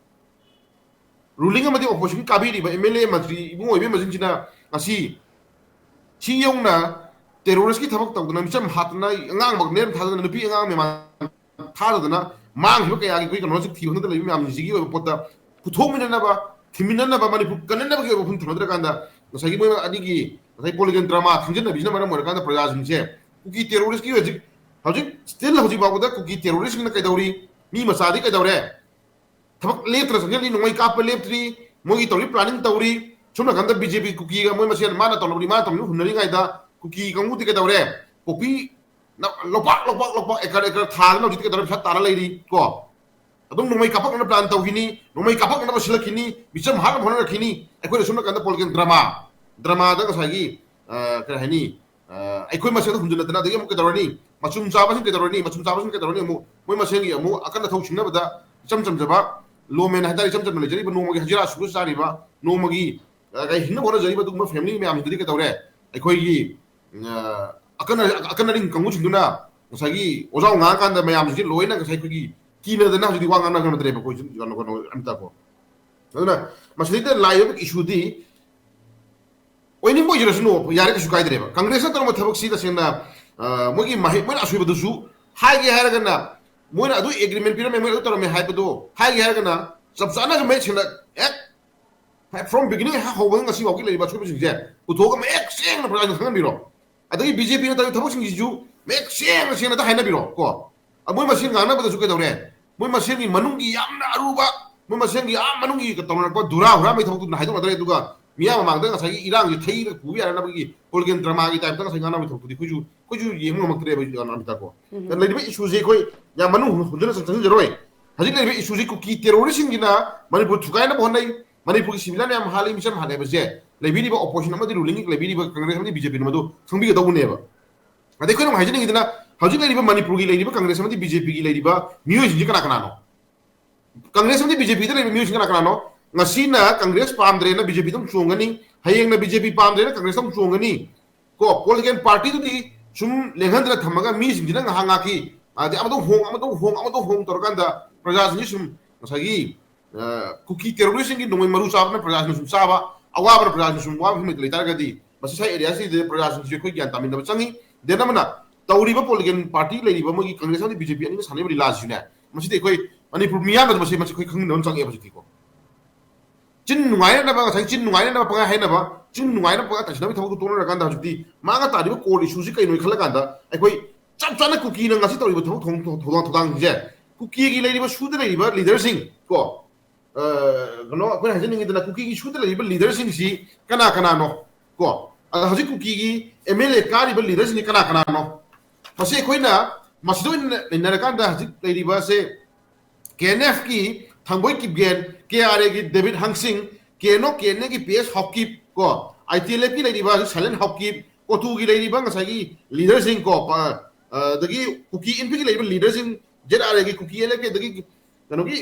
Ruling ꯑꯃꯗꯤ opposition ꯀꯥꯕꯤꯔꯤꯕ M L A ꯃꯟꯇ꯭ꯔꯤ ꯏꯕꯨꯡꯉꯣ ꯏꯕꯦꯝꯃꯁꯤꯡꯁꯤꯅ ꯉꯁꯤ ꯁꯤ ꯌꯧꯅ terroristꯀꯤ ꯊꯕꯛ ꯇꯧꯗꯅ, ꯃꯤꯆꯝ ꯍꯥꯠꯇꯅ, ꯑꯉꯥꯡꯃꯛ ꯅꯦꯝ ꯊꯥꯗꯅ, ꯅꯨꯄꯤ ꯑꯉꯥꯡ ꯃꯦꯟꯃꯥꯟ ꯊꯥꯗꯗꯅ ꯃꯥꯡꯈꯤꯕ ꯀꯌꯥꯒꯤ ꯑꯩꯈꯣꯏ ꯀꯩꯅꯣꯁꯤ ꯊꯤꯕ ꯈꯪꯗ ꯂꯩꯕ ꯃꯌꯥꯝꯁꯤꯡꯁꯤꯒꯤ ꯑꯣꯏꯕ ꯄꯣꯠꯇ ꯄꯨꯊꯣꯛꯃꯤꯟꯅꯅꯕ, ꯊꯤꯃꯤꯟꯅꯅꯕ, ꯃꯅꯤꯄꯨꯔ ꯀꯟꯅꯅꯕꯒꯤ ꯑꯣꯏꯕ ꯋꯥꯐꯝ ꯊꯝꯅꯗ꯭ꯔꯀꯥꯟꯗ ꯉꯁꯥꯏꯒꯤ ꯃꯣꯏ ꯑꯅꯤꯒꯤ ꯉꯁꯥꯏ political drama ꯊꯤꯡꯖꯤꯟꯅꯕꯤꯁꯤꯅ ꯃꯔꯝ ꯑꯣꯏꯔꯀꯥꯟꯗ ꯄ꯭ꯔꯖꯥꯁꯤꯡꯁꯦ ꯀꯨꯀꯤ terroristꯀꯤ ꯍꯧꯖꯤꯛ, ꯍꯧꯖꯤꯛ still ꯍꯧꯖꯤꯛ ꯐꯥꯎꯕꯗ ꯀꯨꯀꯤ terroristꯁꯤꯡꯅ ꯀꯩꯗꯧꯔꯤ? ꯃꯤ ꯃꯆꯥꯗꯤ ꯀꯩꯗꯧꯔꯦ? ꯊꯕꯛ ꯂꯦꯞꯇꯅ ꯆꯪꯁꯤꯜꯂꯤ, ꯅꯣꯡꯃꯩ ꯀꯥꯞꯄ ꯂꯦꯞꯇ꯭ꯔꯤ, ꯃꯣꯏꯒꯤ ꯇꯧꯔꯤ planning ꯇꯧꯔꯤ꯫ ꯁꯣꯝ ꯅꯥꯀꯟꯗ B J P ꯀꯨꯀꯤꯒ ꯃꯣꯏ ꯃꯁꯦꯟ ꯃꯥꯅ ꯇꯧꯅꯕꯅꯤ, ꯃꯥꯅ ꯇꯧꯅꯕꯅꯤ ꯍꯨꯟꯅꯔꯤꯉꯩꯗ ꯀꯨꯀꯤ ꯀꯥꯡꯕꯨꯗꯤ ꯀꯩꯗꯧꯔꯦ? ꯄꯣꯄꯤ ꯂꯣꯄꯥꯛ, ꯂꯣꯄꯥꯛ, ꯂꯣꯄꯥꯛ, ꯑꯦꯀꯔ, ꯑꯦꯀꯔ ꯊꯥꯗꯅ ꯍꯧꯖꯤꯛꯇꯤ ꯀꯩꯗꯧꯔꯦ? ꯄꯩꯁꯥ ꯇꯥꯔ ꯂꯩꯔꯤ ꯀꯣ꯫ ꯑꯗꯨꯝ ꯅꯣꯡꯃꯩ ꯀꯥꯞꯄꯛꯅꯕ plan ꯇꯧꯈꯤꯅꯤ, ꯅꯣꯡꯃꯩ ꯀꯥꯞꯄꯛꯅꯕ ꯁꯤꯜꯂꯛꯈꯤꯅꯤ, ꯃꯤꯆꯝ ꯍꯥꯠꯅꯕ ꯍꯣꯠꯅꯔꯛꯈꯤꯅꯤ꯫ ꯑꯩꯈꯣꯏꯅ ꯁꯣꯝ ꯅꯥꯀꯟꯗ political drama, dramaꯗ ꯉꯁꯥꯏꯒꯤ, ꯑ, ꯀꯔꯤ ꯍꯥꯏꯅꯤ, ꯑ, ꯑꯩꯈꯣꯏ ꯃꯁꯦꯜꯗ ꯍꯨꯟꯖꯤꯟꯅꯗꯅ, ꯑꯗꯒꯤ ꯑꯃꯨꯛ ꯀꯩꯗꯧꯔꯅꯤ, ꯃꯆꯨꯝ ꯆꯥꯕꯁꯤꯡ ꯀꯩꯗꯧꯔꯅꯤ, ꯃꯆꯨꯝ ꯆꯥꯕꯁꯤꯡ ꯀꯩꯗꯧꯔꯅꯤ, ꯑꯃꯨꯛ ꯃꯣꯏ ꯃꯁꯦꯜꯒꯤ ꯑꯃꯨꯛ ꯑꯀꯟ ꯑꯊꯧ ꯁꯤꯡꯅꯕꯗ ꯏꯆꯝ ꯆꯝꯖꯕ, low man ꯍꯥꯏꯇꯥꯔꯦ, ꯏꯆꯝ ꯆꯝꯅ ꯂꯩꯖꯔꯤꯕ, ꯅꯣꯡꯃꯒꯤ ꯍꯖꯤꯔꯥ ꯁꯨꯔ ꯆꯥꯔꯤꯕ, ꯅꯣꯡꯃꯒꯤ, ꯑ, ꯀꯩ ꯍꯤꯡꯅꯕ ꯍꯣꯠꯅꯖꯔꯤꯕ ꯑꯗꯨꯒꯨꯝꯕ family ꯃꯌꯥꯝꯗꯨꯗꯤ ꯀꯩꯗꯧꯔꯦ? ꯑꯩꯈꯣꯏꯒꯤ, ꯑ, ꯑꯀꯟ-, ꯑꯀꯟ ꯑꯔꯤꯡ ꯀꯥꯡꯕꯨꯁꯤꯡꯗꯨꯅ ꯉꯁꯥꯏꯒꯤ ꯑꯣꯖꯥꯎ ꯉꯥꯡꯉꯀꯥꯟꯗ ꯃꯌꯥꯝꯁꯤꯡꯁꯤ ꯂꯣꯏꯅ ꯉꯁꯥꯏ ꯑꯩꯈꯣꯏꯒꯤ ꯀꯤꯅꯗꯅ ꯍꯧꯖꯤꯛꯇꯤ ꯋꯥ ꯉꯥꯡꯅ ꯉꯝꯗ꯭ꯔꯦꯕ ꯑꯩꯈꯣꯏ ꯀꯩꯅꯣ, ꯀꯩꯅꯣ, ꯑꯃꯤꯇꯥꯕ꯫ ꯑꯗꯨꯅ ꯃꯁꯤꯗꯩꯗ ꯂꯥꯛꯏꯕ issueꯗꯤ ꯑꯣꯏꯅꯤꯡꯕ ꯑꯣꯏꯖꯔꯁꯅꯨ, ꯌꯥꯔꯦ, ꯀꯩꯁꯨ ꯀꯥꯏꯗ꯭ꯔꯦꯕ꯫ ꯀꯪꯒ꯭ꯔꯦꯁꯅ ꯇꯧꯔꯝꯕ ꯊꯕꯛꯁꯤ ꯇꯁꯦꯡꯅ, ꯑ, ꯃꯣꯏꯒꯤ ꯃꯍꯩ, ꯃꯣꯏꯅ ꯑꯁꯣꯏꯕꯗꯨꯁꯨ ꯍꯥꯏꯒꯦ ꯍꯥꯏꯔꯒꯅ, ꯃꯣꯏꯅ ꯑꯗꯨ agreement ꯄꯤꯔꯝꯃꯦ, ꯃꯣꯏꯅ ꯑꯗꯨ ꯇꯧꯔꯝꯃꯦ ꯍꯥꯏꯕꯗꯣ ꯍꯥꯏꯒꯦ ꯍꯥꯏꯔꯒꯅ ꯆꯞ ꯆꯥꯅ ꯃꯌꯦꯛ ꯁꯦꯡꯅ ꯍꯦꯛ from beginning ꯍꯦꯛ ꯍꯧꯕꯗ ꯉꯁꯤ ꯐꯥꯎꯒꯤ ꯂꯩꯔꯤꯕ ꯑꯁꯣꯏꯕꯁꯤꯡꯁꯦ ꯄꯨꯊꯣꯛꯑꯒ ꯃꯌꯦꯛ ꯁꯦꯡꯅ ꯄ꯭ꯔꯖꯥꯗ ꯈꯪꯍꯟꯕꯤꯔꯣ꯫ ꯑꯗꯒꯤ BJPꯅ ꯇꯧꯔꯤꯕ ꯊꯕꯛꯁꯤꯡꯁꯤꯁꯨ ꯃꯌꯦꯛ ꯁꯦꯡꯅ ꯁꯦꯡꯅ ꯑꯝꯇ ꯍꯥꯏꯅꯕꯤꯔꯣ ꯀꯣ꯫ ꯑ, ꯃꯣꯏ ꯃꯁꯦꯟ ꯉꯥꯡꯅꯕꯗꯁꯨ ꯀꯩꯗꯧꯔꯦ? ꯃꯣꯏ ꯃꯁꯦꯟꯒꯤ ꯃꯅꯨꯡꯒꯤ ꯌꯥꯝꯅ ꯑꯔꯨꯕ, ꯃꯣꯏ ꯃꯁꯦꯟꯒꯤ ꯑꯥ ꯃꯅꯨꯡꯒꯤ ꯇꯧꯅꯔꯛꯄ ꯙꯨꯔꯥ ꯍꯨꯔꯥꯟꯕꯒꯤ ꯊꯕꯛꯇꯨꯅ ꯍꯥꯏꯗꯣꯛꯅꯗ꯭ꯔꯦ, ꯑꯗꯨꯒ ꯃꯤꯌꯥꯝ ꯃꯃꯥꯡꯗ ꯉꯁꯥꯏꯒꯤ ꯏꯔꯥꯡꯁꯦ ꯊꯩꯔꯒ ꯄꯨꯕ ꯌꯥꯅꯅꯕꯒꯤ political dramaꯒꯤ typeꯇ ꯉꯁꯥꯏ ꯉꯥꯡꯅꯕꯒꯤ ꯊꯕꯛꯇꯨꯗꯤ ꯑꯩꯈꯣꯏꯁꯨ, ꯑꯩꯈꯣꯏꯁꯨ ꯌꯦꯡꯕ ꯉꯝꯃꯛꯇ꯭ꯔꯦꯕ, ꯑꯃꯤꯇꯥꯕ꯫ ꯎꯝ꯫ ꯂꯩꯔꯤꯕ issueꯁꯦ ꯑꯩꯈꯣꯏ ꯌꯥꯝ ꯃꯅꯨꯡ ꯍꯟꯖꯤꯟꯅ ꯆꯪꯁꯤꯟꯖꯔꯣꯏ꯫ ꯍꯧꯖꯤꯛ ꯂꯩꯔꯤꯕ issueꯁꯤ ꯀꯨꯀꯤ terroristꯁꯤꯡꯁꯤꯅ ꯃꯅꯤꯄꯨꯔ ꯊꯨꯒꯥꯏꯅꯕ ꯍꯣꯠꯅꯩ, ꯃꯅꯤꯄꯨꯔꯒꯤ civilian ꯃꯌꯥꯝ ꯍꯥꯠꯂꯤ, ꯃꯤꯆꯝ ꯍꯥꯠꯂꯤ ꯍꯥꯏꯕꯁꯦ ꯂꯩꯕꯤꯔꯤꯕ opposition ꯑꯃꯗꯤ rulingꯒꯤ ꯂꯩꯕꯤꯔꯤꯕ ꯀꯪꯒ꯭ꯔꯦꯁ ꯑꯃꯗꯤ BJPꯅ ꯃꯗꯨ ꯈꯪꯕꯤꯒꯗꯧꯕꯅꯦꯕ꯫ ꯑꯗꯩ ꯑꯩꯈꯣꯏꯅ ꯑꯃꯨꯛ ꯍꯥꯏꯖꯅꯤꯡꯉꯤꯗꯅ, ꯍꯧꯖꯤꯛ ꯂꯩꯔꯤꯕ ꯃꯅꯤꯄꯨꯔꯒꯤ ꯂꯩꯔꯤꯕ ꯀꯪꯒ꯭ꯔꯦꯁ ꯑꯃꯗꯤ BJPꯒꯤ ꯂꯩꯔꯤꯕ ꯃꯤꯑꯣꯏꯁꯤꯡꯁꯤ ꯀꯅꯥ ꯀꯅꯥꯅꯣ? ꯀꯪꯒ꯭ꯔꯦꯁ ꯑꯃꯗꯤ BJPꯗ ꯂꯩꯔꯤꯕ ꯃꯤꯑꯣꯏꯁꯤꯡ ꯀꯅꯥ ꯀꯅꯥꯅꯣ? ꯉꯁꯤꯅ ꯀꯪꯒ꯭ꯔꯦꯁ ꯄꯥꯝꯗ꯭ꯔꯦꯅ BJPꯗ ꯑꯃꯨꯛ ꯆꯣꯡꯒꯅꯤ, ꯍꯌꯦꯡꯅ BJP ꯄꯥꯝꯗ꯭ꯔꯦꯅ ꯀꯪꯒ꯭ꯔꯦꯁꯇ ꯑꯃꯨꯛ ꯆꯣꯡꯒꯅꯤ꯫ ꯀꯣ, political partyꯗꯨꯗꯤ ꯁꯨꯝ ꯂꯦꯡꯍꯟꯗꯅ ꯊꯝꯃꯒ ꯃꯤꯁꯤꯡꯁꯤꯅ ꯉꯥꯏꯍꯥꯛ ꯉꯥꯏꯍꯥꯛꯀꯤ, ꯑꯗꯩ ꯑꯃꯗ ꯍꯣꯡ, ꯑꯃꯗ ꯍꯣꯡ, ꯑꯃꯗ ꯍꯣꯡ ꯇꯧꯔꯀꯥꯟꯗ ꯄ꯭ꯔꯖꯥꯁꯤꯡꯁꯤ ꯁꯨꯝ ꯉꯁꯥꯏꯒꯤ, ꯑ, ꯀꯨꯀꯤ terroristꯁꯤꯡꯒꯤ ꯅꯣꯡꯃꯩ ꯃꯔꯨ ꯆꯥꯕꯅ ꯄ꯭ꯔꯖꯥꯁꯤꯡꯅ ꯁꯨꯝ ꯆꯥꯕ, ꯑꯋꯥꯕꯅ ꯄ꯭ꯔꯖꯥꯁꯤꯡꯅ ꯁꯨꯝ ꯋꯥꯕ ꯐꯤꯕꯝ ꯂꯩꯇꯥꯔꯒꯗꯤ ꯃꯁꯤ ꯁ꯭ꯋꯥꯏ areaꯁꯤꯗ ꯄ꯭ꯔꯖꯥꯁꯤꯡꯁꯤ ꯑꯩꯈꯣꯏ ꯒ꯭ꯌꯥꯟ ꯇꯥꯃꯤꯟꯅꯕ ꯆꯪꯉꯤ꯫ Then ꯑꯃꯅ ꯇꯧꯔꯤꯕ political party ꯂꯩꯔꯤꯕ ꯃꯣꯏꯒꯤ ꯀꯪꯒ꯭ꯔꯦꯁ ꯑꯃꯗꯤ BJP ꯑꯅꯤꯅ ꯁꯥꯟꯅꯔꯤꯕ ꯂꯤꯂꯥꯁꯤꯁꯨꯅꯦ, ꯃꯁꯤꯗꯤ ꯑꯩꯈꯣꯏ ꯃꯅꯤꯄꯨꯔ ꯃꯤꯌꯥꯝꯅ ꯃꯁꯤ, ꯃꯁꯤ ꯑꯩꯈꯣꯏ ꯈꯪꯃꯤꯟꯅꯕ ꯑꯃ ꯆꯪꯉꯦꯕ ꯍꯧꯖꯤꯛꯇꯤꯀꯣ꯫ ꯆꯤꯟ ꯅꯨꯡꯉꯥꯏꯅꯅꯕ, ꯉꯁꯥꯏ ꯆꯤꯟ ꯅꯨꯡꯉꯥꯏꯅꯅꯕ ꯄꯪꯍꯥꯏ ꯍꯥꯏꯅꯕ, ꯆꯤꯟ ꯅꯨꯡꯉꯥꯏꯅꯕ ꯄꯪꯍꯥꯏ ꯇꯥꯏꯁꯤꯟꯅꯕꯒꯤ ꯊꯕꯛꯇꯨ ꯇꯣꯛꯅꯔꯀꯥꯟꯗ ꯍꯧꯖꯤꯛꯇꯤ ꯃꯥꯡꯉ ꯇꯥꯔꯤꯕ core issueꯁꯤ ꯀꯩꯅꯣ ꯈꯜꯂ ꯀꯥꯟꯗ ꯑꯩꯈꯣꯏ ꯆꯞ ꯆꯥꯅ ꯀꯨꯀꯤꯅ ꯉꯁꯤ ꯇꯧꯔꯤꯕ ꯊꯕꯛ ꯊꯧ-, ꯊꯧ-, ꯊꯧꯗꯥꯡ, ꯊꯧꯗꯥꯡꯁꯤꯡꯁꯦ ꯀꯨꯀꯤꯒꯤ ꯂꯩꯔꯤꯕ ꯁꯨꯗ ꯂꯩꯔꯤꯕ leaderꯁꯤꯡ ꯀꯣ, ꯑ, ꯀꯩꯅꯣ ꯑꯩꯈꯣꯏꯅ ꯍꯥꯏꯖꯅꯤꯡꯉꯤꯗꯅ ꯀꯨꯀꯤꯒꯤ ꯁꯨꯗ ꯂꯩꯔꯤꯕ leaderꯁꯤꯡꯁꯤ ꯀꯅꯥ ꯀꯅꯥꯅꯣ ꯀꯣ? ꯑꯗ ꯍꯧꯖꯤꯛ ꯀꯨꯀꯤꯒꯤ MLA ꯀꯥꯔꯤꯕ leaderꯁꯤꯡꯁꯤ ꯀꯅꯥ ꯀꯅꯥꯅꯣ? ꯃꯁꯤ ꯑꯩꯈꯣꯏꯅ ꯃꯁꯤꯗ ꯑꯣꯏꯅ ꯅꯩꯅꯔꯀꯥꯟꯗ ꯍꯧꯖꯤꯛ ꯂꯩꯔꯤꯕꯁꯦ ꯀꯦ ꯑꯦꯟ ꯑꯦꯐꯀꯤ ꯊꯥꯡꯕꯣꯏ ꯀꯤꯞꯒꯦꯟ, ꯀꯦ ꯑꯥꯔ ꯑꯦꯒꯤ debit ꯍꯪꯁꯤꯡ, K N O K and ꯑꯦꯒꯤ ꯄꯤ ꯑꯦꯁ ꯍꯥꯎꯀꯤꯞ, ꯀꯣ, ꯑꯥꯏ ꯇꯤ ꯑꯦꯜ ꯑꯦꯐꯀꯤ ꯂꯩꯔꯤꯕ ꯁꯥꯏꯂꯦꯟ ꯍꯥꯎꯀꯤꯞ, ꯀꯣꯇꯨꯒꯤ ꯂꯩꯔꯤꯕ ꯉꯁꯥꯏꯒꯤ ꯂꯤꯗꯔꯁꯤꯡ, ꯀꯣ, ꯄ-, ꯑꯗꯒꯤ ꯀꯨꯀꯤ ꯏꯟꯐꯤꯜꯒꯤ ꯂꯩꯔꯤꯕ ꯂꯤꯗꯔꯁꯤꯡ, ꯖꯦꯠ ꯑꯥꯔ ꯑꯦꯒꯤ, ꯀꯨꯀꯤ ꯑꯦꯜ ꯑꯦꯐꯀꯤ, ꯑꯗꯒꯤ ꯀꯩꯅꯣꯒꯤ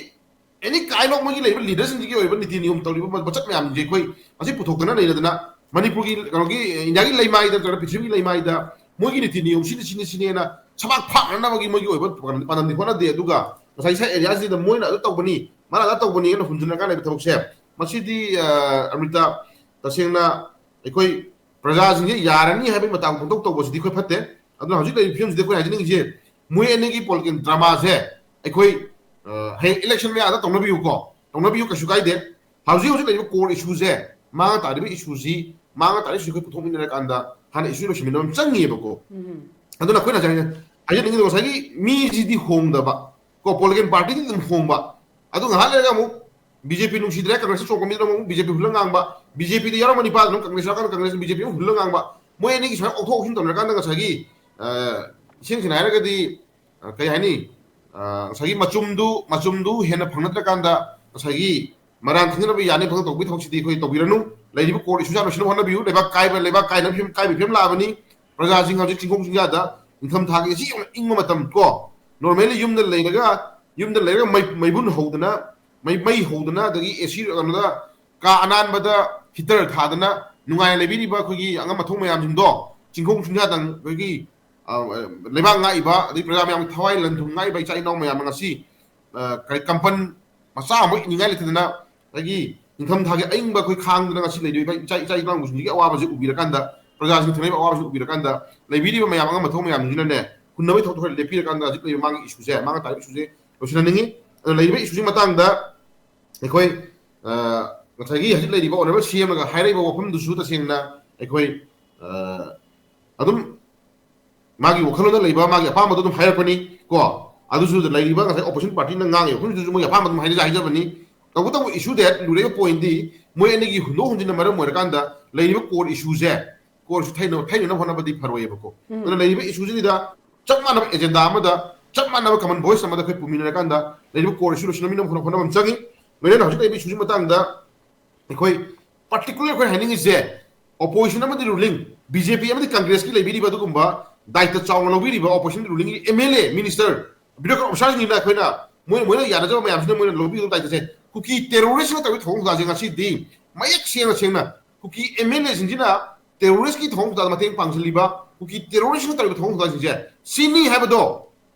ꯑꯦꯅꯤ ꯀꯥꯏꯟ ꯑꯣꯐ ꯃꯣꯏꯒꯤ ꯂꯩꯔꯤꯕ ꯂꯤꯗꯔꯁꯤꯡꯁꯤꯒꯤ ꯑꯣꯏꯕ ꯅꯤꯇꯤ ꯅꯤꯌꯣꯝ ꯇꯧꯔꯤꯕ ꯃꯆꯠ ꯃꯌꯥꯝꯁꯦ ꯑꯩꯈꯣꯏ ꯉꯁꯤ ꯄꯨꯊꯣꯛꯇꯅ ꯂꯩꯔꯗꯅ ꯃꯅꯤꯄꯨꯔꯒꯤ, ꯀꯩꯅꯣꯒꯤ, ꯏꯟꯗꯤꯌꯥꯒꯤ ꯂꯩꯃꯥꯏꯗ ꯅꯠꯇ꯭ꯔꯒ ꯄ꯭ꯔꯤꯊꯤꯕꯤꯒꯤ ꯂꯩꯃꯥꯏꯗ ꯃꯣꯏꯒꯤ ꯅꯤꯇꯤ ꯅꯤꯌꯣꯝ ꯁꯤꯅꯤ, ꯁꯤꯅꯤ, ꯁꯤꯅꯦꯅ ꯁꯕꯥꯛ ꯐꯥꯛꯅꯅꯕꯒꯤ ꯃꯣꯏꯒꯤ ꯑꯣꯏꯕ ꯄꯥꯟꯗꯝꯗꯤ ꯍꯣꯠꯅꯗꯦ꯫ ꯑꯗꯨꯒ ꯉꯁꯥꯏ ꯁꯥꯏ ꯑꯦꯔꯤꯌꯥꯁꯤꯗ ꯃꯣꯏꯅ ꯑꯗꯨ ꯇꯧꯕꯅꯤ, ꯃꯥꯅ ꯑꯗꯨ ꯇꯧꯕꯅꯤ ꯍꯥꯏꯅ ꯍꯨꯟꯖꯤꯟꯅꯔꯀꯥꯟꯗ ꯂꯩꯕ ꯊꯕꯛꯁꯦ, ꯃꯁꯤꯗꯤ, ꯑ, ꯑꯃ꯭ꯔꯤꯇꯥ, ꯇꯁꯦꯡꯅ ꯑꯩꯈꯣꯏ ꯄ꯭ꯔꯖꯥꯁꯤꯡꯁꯦ ꯌꯥꯔꯅꯤ ꯍꯥꯏꯕꯒꯤ ꯃꯇꯥꯡ ꯐꯣꯡꯗꯣꯛ ꯇꯧꯕꯁꯤꯗꯤ ꯑꯩꯈꯣꯏ ꯐꯠꯇꯦ꯫ ꯑꯗꯨꯅ ꯍꯧꯖꯤꯛ ꯂꯩꯔꯤꯕ ꯐꯤꯕꯝꯁꯤꯗ ꯑꯩꯈꯣꯏ ꯍꯥꯏꯖꯅꯤꯡꯉꯤꯁꯦ, ꯃꯣꯏ ꯑꯅꯤꯒꯤ ꯄꯣꯂꯤꯇꯤꯀꯦꯜ ꯗ꯭ꯔꯃꯥꯁꯦ ꯑꯩꯈꯣꯏ, ꯑ, ꯍꯌꯦꯡ ꯏꯂꯦꯛꯁꯟ ꯃꯌꯥꯗ ꯇꯧꯅꯕꯤꯌꯨꯀꯣ, ꯇꯧꯅꯕꯤꯌꯨ, ꯀꯩꯁꯨ ꯀꯥꯏꯗꯦ꯫ ꯍꯧꯖꯤꯛ ꯍꯧꯖꯤꯛ ꯂꯩꯔꯤꯕ ꯀꯣꯔ ꯏꯁꯨꯁꯦ ꯃꯥꯡꯉ ꯇꯥꯔꯤꯕ ꯏꯁꯨꯁꯤ, ꯃꯥꯡꯉ ꯇꯥꯔꯤꯕ ꯏꯁꯨ ꯑꯩꯈꯣꯏ ꯄꯨꯊꯣꯛꯃꯤꯟꯅꯔꯀꯥꯟꯗ ꯍꯥꯟꯅ ꯏꯁꯨ ꯂꯣꯏꯁꯤꯟꯃꯤꯟꯅꯕ ꯑꯃ ꯆꯪꯉꯤꯕꯀꯣ꯫ ꯑꯗꯨꯅ ꯑꯩꯈꯣꯏꯅ ꯉꯁꯥꯏ ꯍꯥꯏꯖꯅꯤꯡꯉꯤꯗꯣ, ꯉꯁꯥꯏꯒꯤ ꯃꯤꯁꯤꯗꯤ ꯍꯣꯡꯗꯕ, ꯀꯣ, ꯄꯣꯂꯤꯇꯤꯀꯦꯜ ꯄꯥꯔꯇꯤꯗꯤ ꯑꯗꯨꯝ ꯍꯣꯡꯕ꯫ ꯑꯗꯨ ꯉꯥꯏꯍꯥꯛ ꯂꯩꯔꯒ ꯑꯃꯨꯛ ꯕꯤ ꯖꯦ ꯄꯤ ꯅꯨꯡꯁꯤꯗ꯭ꯔꯦ, ꯀꯪꯒ꯭ꯔꯦꯁꯇ ꯆꯣꯡꯕ ꯃꯤꯗꯨꯅ ꯑꯃꯨꯛ ꯕꯤ ꯖꯦ ꯄꯤ ꯍꯨꯜꯂ ꯉꯥꯡꯕ, ꯕꯤ ꯖꯦ ꯄꯤꯗ ꯌꯥꯎꯔꯝꯕ ꯅꯤꯄꯥꯗꯨꯅ ꯀꯪꯒ꯭ꯔꯦꯁ ꯌꯥꯎꯔꯀꯥꯟꯗ ꯀꯪꯒ꯭ꯔꯦꯁ ꯕꯤ ꯖꯦ ꯄꯤ ꯑꯃꯨꯛ ꯍꯨꯜꯂ ꯉꯥꯡꯕ, ꯃꯣꯏ ꯑꯅꯤꯒꯤ ꯁꯨꯃꯥꯏꯅ ꯑꯣꯛꯊꯣꯛ ꯑꯣꯛꯁꯤꯟ ꯇꯧꯅꯔꯀꯥꯟꯗ ꯉꯁꯥꯏꯒꯤ, ꯑ, ꯏꯁꯦꯡ ꯁꯦꯡꯅ ꯍꯥꯏꯔꯒꯗꯤ, ꯑ, ꯀꯩ ꯍꯥꯏꯅꯤ, ꯑ, ꯉꯁꯥꯏꯒꯤ ꯃꯆꯨꯝꯗꯨ, ꯃꯆꯨꯝꯗꯨ ꯍꯦꯟꯅ ꯐꯪꯅꯗ꯭ꯔꯀꯥꯟꯗ ꯉꯁꯥꯏꯒꯤ ꯃꯔꯥꯟ ꯈꯪꯅꯕ ꯌꯥꯅꯤ ꯐꯪꯅ ꯇꯧꯕꯒꯤ ꯊꯕꯛꯁꯤꯗꯤ ꯑꯩꯈꯣꯏ ꯇꯧꯕꯤꯔꯅꯨ꯫ ꯂꯩꯔꯤꯕ ꯀꯣꯔꯠ ꯏꯁꯨ ꯂꯣꯏꯁꯤꯟꯅꯕ ꯍꯣꯠꯅꯕꯤꯌꯨ꯫ ꯂꯩꯕꯥꯛ ꯀꯥꯏꯕ, ꯂꯩꯕꯥꯛ ꯀꯥꯏꯅꯕ ꯐꯤꯕꯝ, ꯀꯥꯏꯕꯒꯤ ꯐꯤꯕꯝ ꯂꯥꯛꯑꯕꯅꯤ꯫ ꯄ꯭ꯔꯖꯥꯁꯤꯡ ꯍꯧꯖꯤꯛ ꯆꯤꯡꯈꯣꯡ ꯆꯤꯡꯌꯥꯗ ꯅꯤꯡꯊꯝ ꯊꯥꯒꯤ ꯑꯁꯤ ꯌꯥꯝꯅ ꯏꯪꯕ ꯃꯇꯝ ꯀꯣ, ꯅꯣꯔꯃꯦꯜꯂꯤ ꯌꯨꯝꯗ ꯂꯩꯔꯒ, ꯌꯨꯝꯗ ꯂꯩꯔꯒ ꯃꯩ, ꯃꯩꯕꯨꯟ ꯍꯧꯗꯅ, ꯃꯩ, ꯃꯩ ꯍꯧꯗꯅ, ꯑꯗꯒꯤ ꯑꯦ ꯁꯤ ꯀꯩꯅꯣꯗ ꯀꯥ ꯑꯅꯥꯟꯕꯗ ꯍꯤꯇꯔ ꯊꯥꯗꯅ ꯅꯨꯡꯉꯥꯏꯅ ꯂꯩꯕꯤꯔꯤꯕ ꯑꯩꯈꯣꯏꯒꯤ ꯑꯉꯝ ꯑꯊꯧ ꯃꯌꯥꯝꯁꯤꯡꯗꯣ, ꯆꯤꯡꯈꯣꯡ ꯆꯤꯡꯌꯥꯗꯪ ꯑꯩꯈꯣꯏꯒꯤ, ꯑ, ꯂꯩꯕꯥꯛ ꯉꯥꯛꯏꯕ, ꯑꯗꯒꯤ ꯄ꯭ꯔꯖꯥ ꯃꯌꯥꯝꯒꯤ ꯊꯋꯥꯏ ꯂꯟ ꯊꯨꯝ ꯉꯥꯛꯏꯕ ꯏꯆꯥ ꯏꯅꯥꯎ ꯃꯌꯥꯝ ꯑꯃ ꯉꯁꯤ, ꯑ, ꯀꯔꯤ, ꯀꯝꯄꯟ ꯃꯆꯥ ꯑꯃ ꯏꯅꯤꯡꯉꯥꯏ ꯂꯩꯇꯗꯅ, ꯑꯗꯒꯤ ꯅꯤꯡꯊꯝ ꯊꯥꯒꯤ ꯑꯏꯪꯕ ꯑꯩꯈꯣꯏ ꯈꯥꯡꯗꯅ ꯉꯁꯤ ꯂꯩꯔꯤꯕ ꯏꯆꯥ, ꯏꯆꯥ ꯏꯅꯥꯎꯁꯤꯡꯁꯤꯒꯤ ꯑꯋꯥꯕꯁꯤ ꯎꯕꯤꯔꯀꯥꯟꯗ, ꯄ꯭ꯔꯖꯥꯁꯤꯡꯅ ꯊꯦꯡꯅꯔꯤꯕ ꯑꯋꯥꯕꯁꯤ ꯎꯕꯤꯔꯀꯥꯟꯗ, ꯂꯩꯕꯤꯔꯤꯕ ꯃꯌꯥꯝ ꯑꯉꯝ ꯑꯊꯧ ꯃꯌꯥꯝꯁꯤꯅꯅꯦ, ꯍꯨꯟꯅꯕꯒꯤ ꯊꯕꯛꯇ ꯈꯔ ꯂꯦꯞꯄꯤꯔꯀꯥꯟꯗ ꯍꯧꯖꯤꯛ ꯂꯩꯔꯤꯕ ꯃꯥꯒꯤ ꯏꯁꯨꯁꯦ, ꯃꯥꯡꯉ ꯇꯥꯔꯤꯕ ꯏꯁꯨꯁꯦ ꯂꯣꯏꯁꯤꯟꯍꯟꯅꯤꯡꯉꯤ꯫ ꯑꯗꯨꯅ ꯂꯩꯔꯤꯕ ꯏꯁꯨꯁꯤ ꯃꯇꯥꯡꯗ ꯑꯩꯈꯣꯏ, ꯑ, ꯉꯁꯥꯏꯒꯤ ꯍꯧꯖꯤꯛ ꯂꯩꯔꯤꯕ ꯑꯣꯅꯔꯦꯕꯜ ꯁꯤ ꯑꯦꯝꯅꯒ ꯍꯥꯏꯔꯛꯏꯕ ꯋꯥꯐꯝꯗꯨꯁꯨ ꯇꯁꯦꯡꯅ ꯑꯩꯈꯣꯏ, ꯑ, ꯑꯗꯨꯝ ꯃꯥꯒꯤ ꯋꯥꯈꯜꯂꯣꯟꯗ ꯂꯩꯕ, ꯃꯥꯒꯤ ꯑꯄꯥꯝꯕꯗꯣ ꯑꯗꯨꯝ ꯍꯥꯏꯔꯛꯄꯅꯤ ꯀꯣ꯫ ꯑꯗꯨꯁꯨ ꯂꯩꯔꯤꯕ ꯉꯁꯥꯏ ꯑꯣꯄꯣꯖꯤꯁꯟ ꯄꯥꯔꯇꯤꯅ ꯉꯥꯡꯉꯤꯕ ꯋꯥꯐꯝꯁꯤꯗꯁꯨ ꯃꯣꯏꯒꯤ ꯑꯄꯥꯝꯕ ꯑꯗꯨꯝ ꯍꯥꯏꯅꯖ ꯍꯥꯏꯖꯕꯅꯤ꯫ ꯇꯧꯕꯇꯕꯨ ꯏꯁꯨ ꯗꯦꯠ ꯂꯨꯔꯛꯏꯕ ꯄꯣꯏꯟꯗꯤ ꯃꯣꯏ ꯑꯅꯤꯒꯤ ꯍꯨꯟꯗꯣꯛ ꯍꯨꯟꯖꯤꯟꯅ ꯃꯔꯝ ꯑꯣꯏꯔꯀꯥꯟꯗ ꯂꯩꯔꯤꯕ ꯀꯣꯔ ꯏꯁꯨꯁꯦ, ꯀꯣꯔ ꯏꯁꯨ ꯊꯩꯅꯕ, ꯊꯩꯅꯅꯕ ꯍꯣꯠꯅꯕꯗꯤ ꯐꯔꯣꯏꯑꯕꯀꯣ꯫ ꯑꯗꯨꯅ ꯂꯩꯔꯤꯕ ꯏꯁꯨꯁꯤꯗ ꯆꯞ ꯃꯥꯟꯅꯕ ꯑꯦꯖꯦꯟꯗꯥ ꯑꯃꯗ ꯆꯞ ꯃꯥꯟꯅꯕ common voice ꯑꯃꯗ ꯑꯩꯈꯣꯏ ꯄꯨꯃꯤꯟꯅꯔꯀꯥꯟꯗ ꯂꯩꯔꯤꯕ core issue ꯂꯣꯏꯁꯤꯟꯅꯕ ꯍꯣꯠꯅꯕ ꯑꯃ ꯆꯪꯉꯤ꯫ ꯂꯣꯏꯅꯅ ꯍꯧꯖꯤꯛ ꯂꯩꯔꯤꯕ issue ꯁꯤ ꯃꯇꯥꯡꯗ ꯑꯩꯈꯣꯏ particular ꯑꯩꯈꯣꯏ ꯍꯥꯏꯅꯤꯡꯉꯤꯁꯦ, opposition ꯑꯃꯗꯤ ruling, BJP ꯑꯃꯗꯤ Congress ꯀꯤ ꯂꯩꯕꯤꯔꯤꯕ ꯑꯗꯨꯒꯨꯝꯕ ꯗꯥꯏꯇ ꯆꯥꯎꯅ ꯂꯧꯕꯤꯔꯤꯕ opposition ruling ꯒꯤ MLA, minister, bureaucrat officer ꯁꯤꯡꯁꯤꯅ ꯑꯩꯈꯣꯏꯅ ꯃꯣꯏ, ꯃꯣꯏꯅ ꯌꯥꯅꯖꯕ ꯃꯌꯥꯝꯁꯤꯅ ꯃꯣꯏꯅ ꯂꯧꯕꯤꯒꯗꯕ ꯗꯥꯏꯇꯁꯦ ꯀꯨꯀꯤ terrorist ꯅ ꯇꯧꯔꯤꯕ ꯊꯧꯑꯣꯡ ꯊꯧꯗꯥꯡꯁꯦ ꯉꯁꯤꯗꯤ ꯃꯌꯦꯛ ꯁꯦꯡꯅ ꯁꯦꯡꯅ ꯀꯨꯀꯤ MLA ꯁꯤꯡꯁꯤꯅ terrorist ꯀꯤ ꯊꯧꯑꯣꯡ ꯊꯧꯗꯥꯡꯗ ꯃꯇꯦꯡ ꯄꯥꯡꯁꯤꯜꯂꯤꯕ, ꯀꯨꯀꯤ terrorist ꯅ ꯇꯧꯔꯤꯕ ꯊꯧꯑꯣꯡ ꯊꯧꯗꯥꯡꯁꯤꯡꯁꯦ ꯁꯤꯅꯤ ꯍꯥꯏꯕꯗꯣ